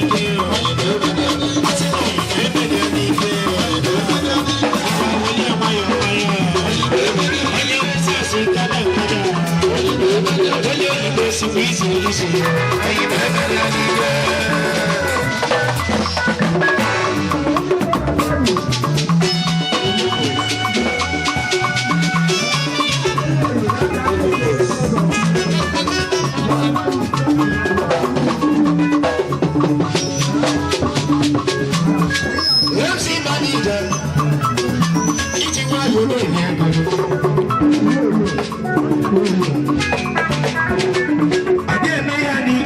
n'ike. Asị na anyị ga-emeri ya n'ike. Agwa welie nwayọọ nwayọọ. Onye nwezi asị kada nkada. Onye oyibo sikwa izu izu. Anyị ga-emeri ya n'ike. MC manager, iji nwayọọ na-enye ego. A ga-eme ya n'ike.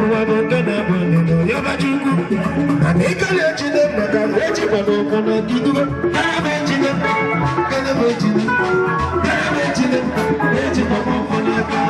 Ụwa bụ nke na-abụ ndụ ya ba Chukwu. Mana ịkọrọ ejide maka na ejikwana ụkwụ na ndudugo. Gara m ejide, gara m ejide, gara m ejide, ejikwana ụkwụ n'aka.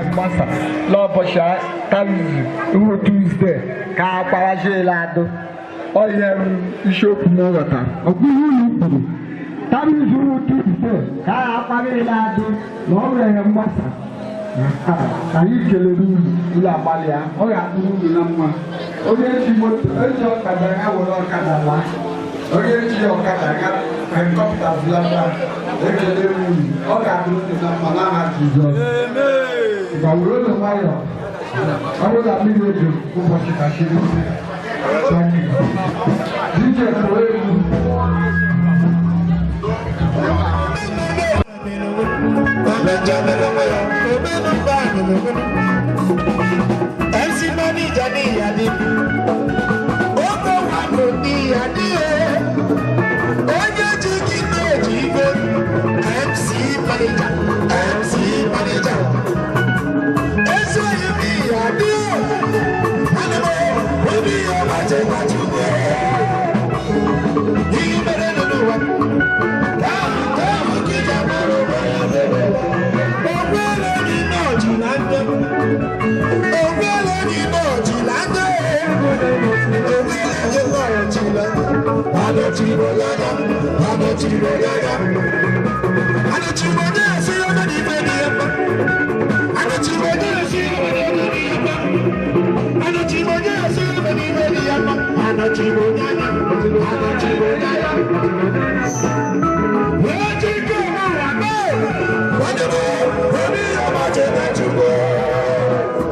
Mgbasa n'ụbọchị tazizi ruo Tuzdee ka akparaziela adụ ọhịa isiokwu m ghọtara ọ bụ ihe unu kwuru tazizi ruo Tuzdee ka akparịla adụ na ọ nwere mgbasa. Anyị kelere unu ụlọ agbalịa ọ ga-adịrị unu na mma. Onye ji moto eji ọkada ya were ọkada laa, onye ji ọkada ya helikọpta bulata. Ekele m unu, ọ ga-adịrị unu na mma n'aha Jizọs. Gwa were unu nwayọọ, ọ bụrụ na mmiri ejo ụbọchị kachiri. Thank you. DJ kụọ egwu. MC Manager ní ìyàdí, oko wa kò ní ìyàdí o, onye ji gị na-eji ibe. MC Manager, MC Manager, ezi oyi m ìyàdí o, ana m obi ihe gbaje gbaje ugbo ihe mere n'ụwa ka ahụ ka ahụ ka ị ga-amara ụwa ya mere. Ògbélé ní nọ́ọ̀jì là ń dé. Ògbélé ní nọ́ọ̀jì là ń dé. Ògbélé ní nọ́ọ̀jì là ń dé. Adọ̀tìrò yáyá, adọ̀tìrò yáyá. Adọ̀tìrò ní ẹ̀sìn ọmọ ní ìfẹ́ ní ẹ̀pá. Adọ̀tìrò ní ẹ̀sìn ọmọ ní ìfẹ́ ní ẹ̀pá. Adọ̀tìrò ní ẹ̀sìn ọmọ ní ìfẹ́ ní ẹ̀pá. Adọ̀tìrò yáyá, adọ̀tìrò yáyá. Wọ́n ti kí ọmọ wà bẹ́ẹ̀. Wọ́n ti mú omi ọmọ jẹ́ nàìjíríà.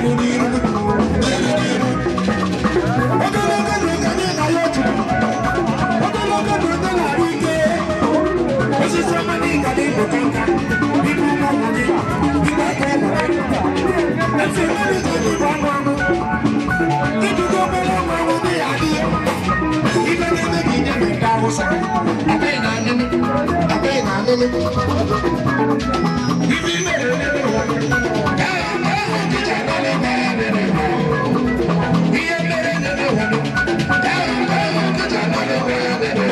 n'iru n'iru n'iru n'iru. Ogologo ndụ ka anyị na ya otu. Ogologo ndụ ndị na-arụ ike. Osisi ọma n'ịga n'ịpụta nka. Biko ụmụ ụmụ gị, biko aka ụmụ gị. Esi mmiri ka gị bụ anụ anụ. Ibido obere ọnụ ọnụ dị ya adịghị. Ife na-eme gị nye na nke Awụsa. Abịghị na anịnị. Abịghị na anịnị. Ife ime na-eme n'ụwa. Ee, ee, ọchịchị anọghị ebe ya mere. Ihe mere na-eme ụwa. Ee, ee, ọchịchị anọghị ebe ya mere.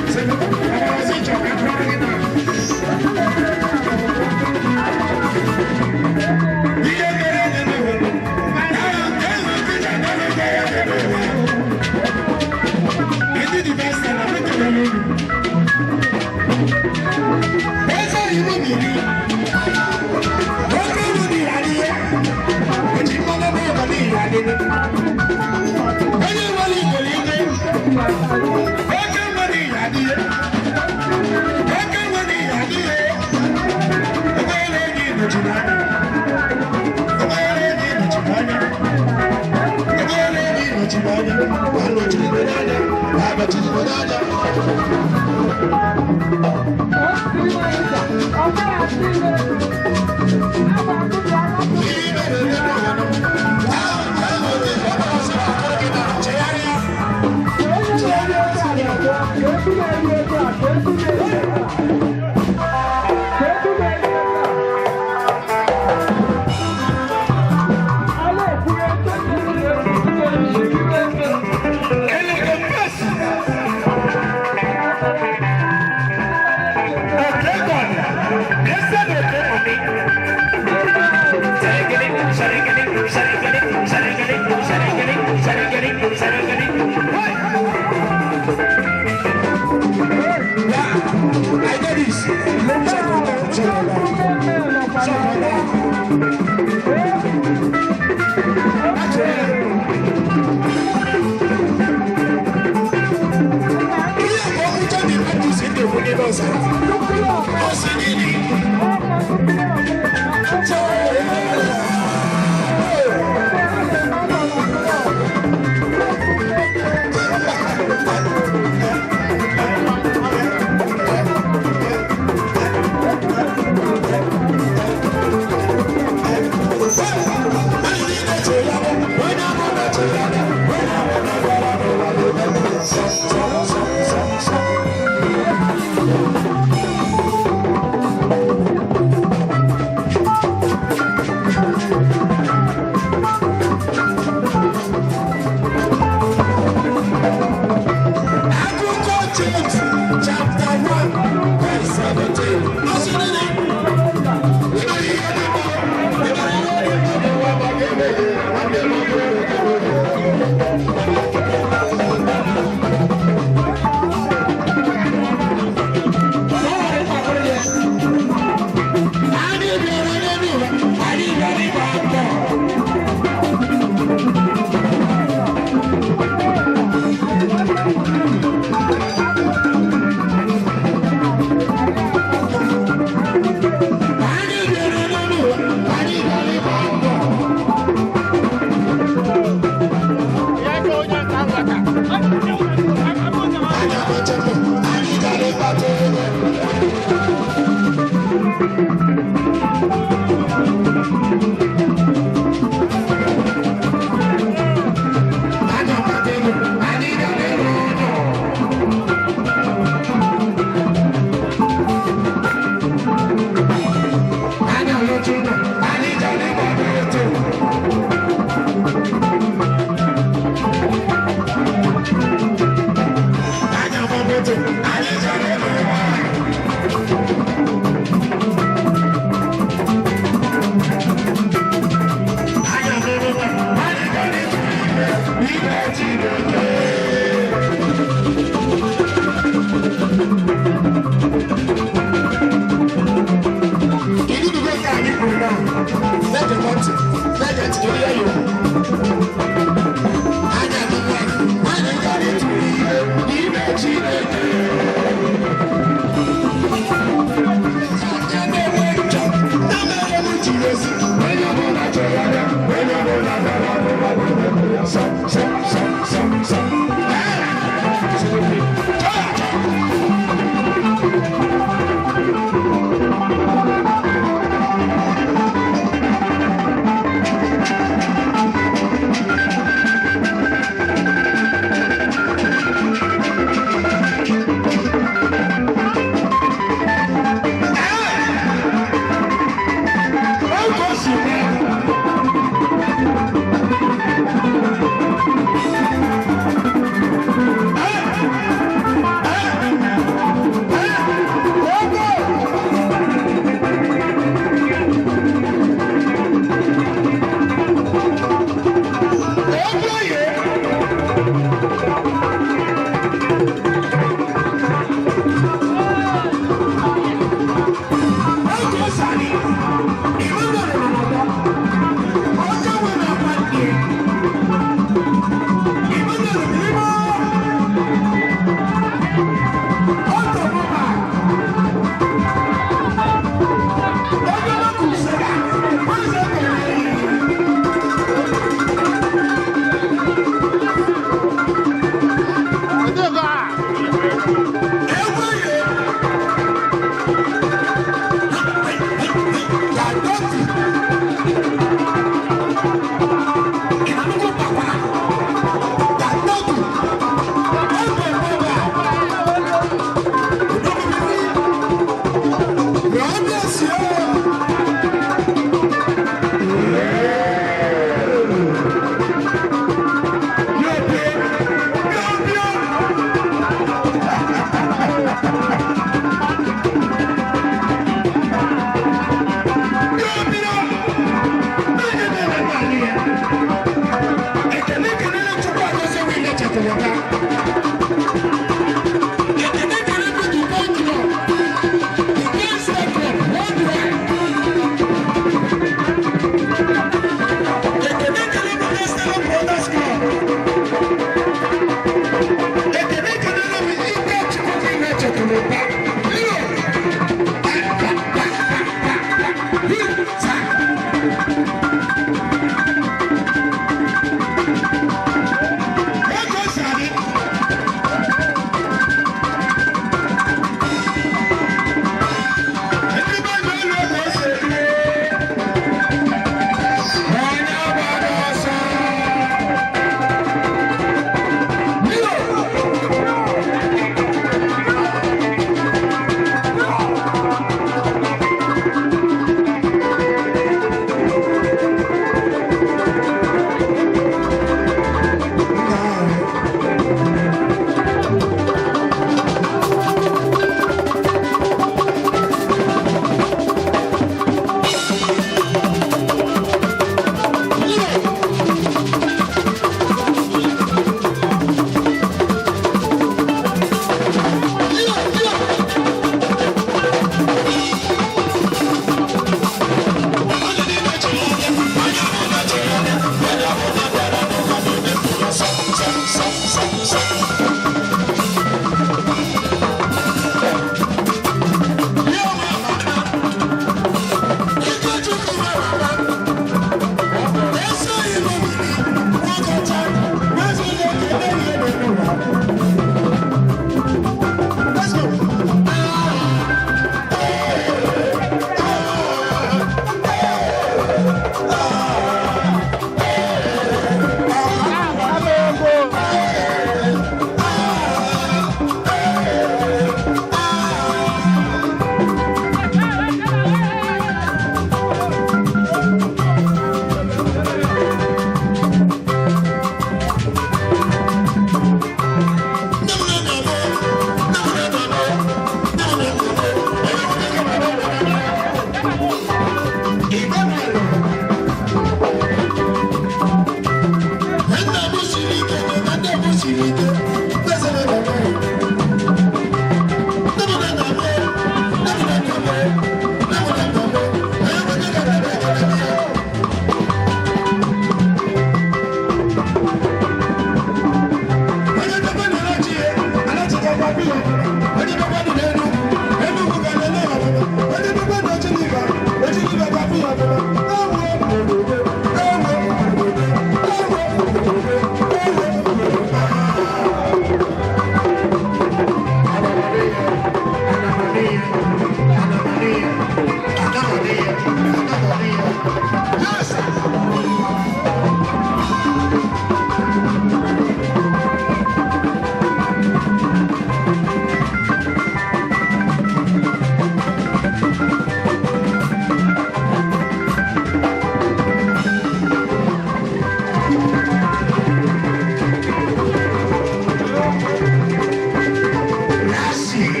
Hey,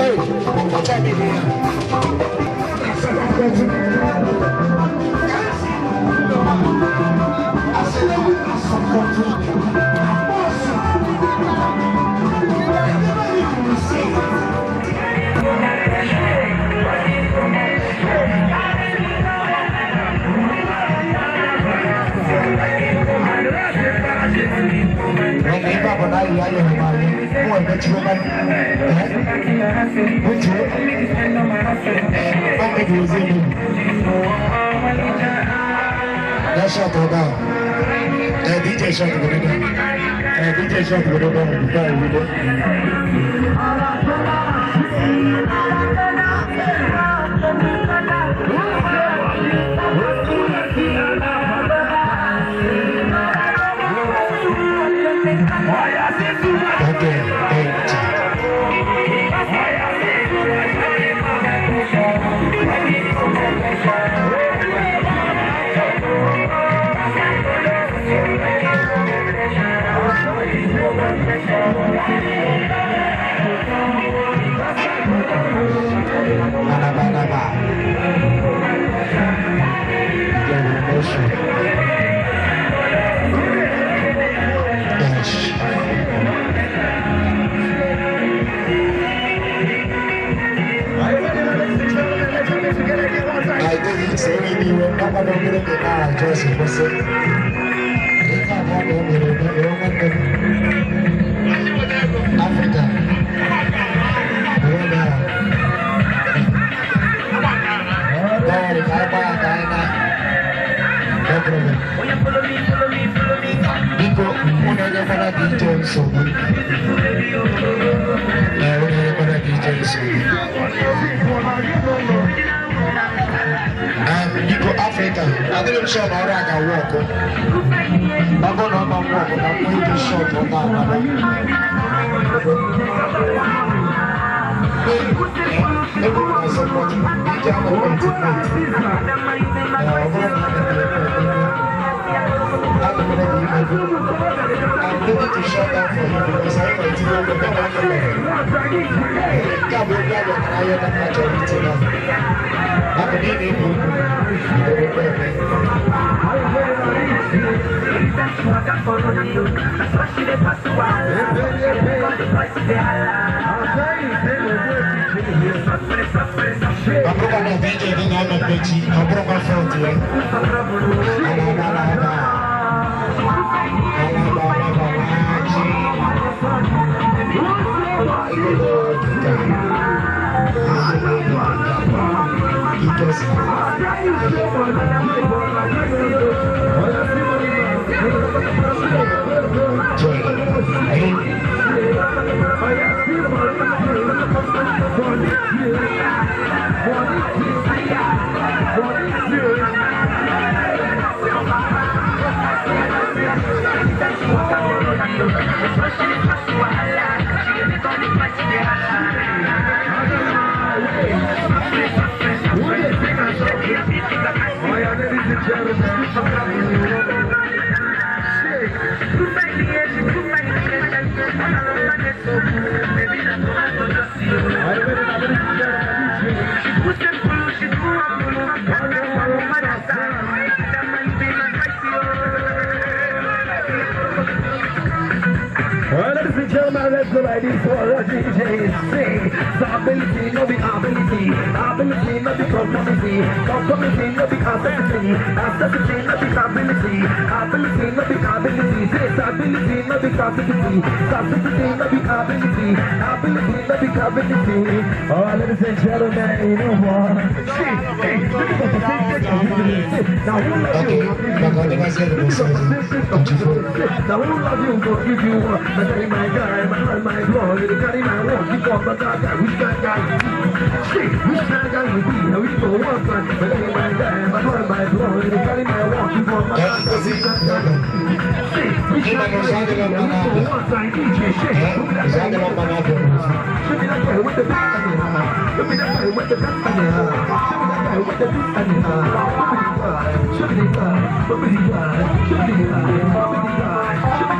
hey, tell me here. That shot go down. DJ shot go down. DJ shot go down before I read it. Okay, Africa. Biko, unaweza DJ nsogbu. Unaweza DJ nsogbu. Biko Africa, adịghị m sure na ọrụ a ga-awụ ọkụ. Ọ bụrụ na ọ ma nwụ ọkụ na mkpụ ike shọt ọ ga-amara. Ebe m na-asọpọtụ, DJ anọghị ọ bụrụ na I'm ready to shut down for you because I continue with the Ladies and gentlemen, let's go like this for our DJ sing. Stability, no be ability. Ability, no be conformity. Conformity, no be ability. Accessibility, no be ability. Ability, no be ability. Disability, no be capacity. Capacity, no be ability. Ability, no be capability. All right, ladies and gentlemen, you know what? Now who love you? Now who love you? Go give you one. My guy, my blood, you carry my walk, keep on, but I got which kind guy? Shit, which kind guy you be? Now we go one time, but my guy, my blood, you carry my walk, keep on, but I got which kind guy? Shit, which kind guy you be? Now we go one time, DJ, shit. Show me that guy with the back, show me that guy with the back, show me that guy with the back, show me the guy, show me the guy, show me the guy, show me the guy, show me the guy.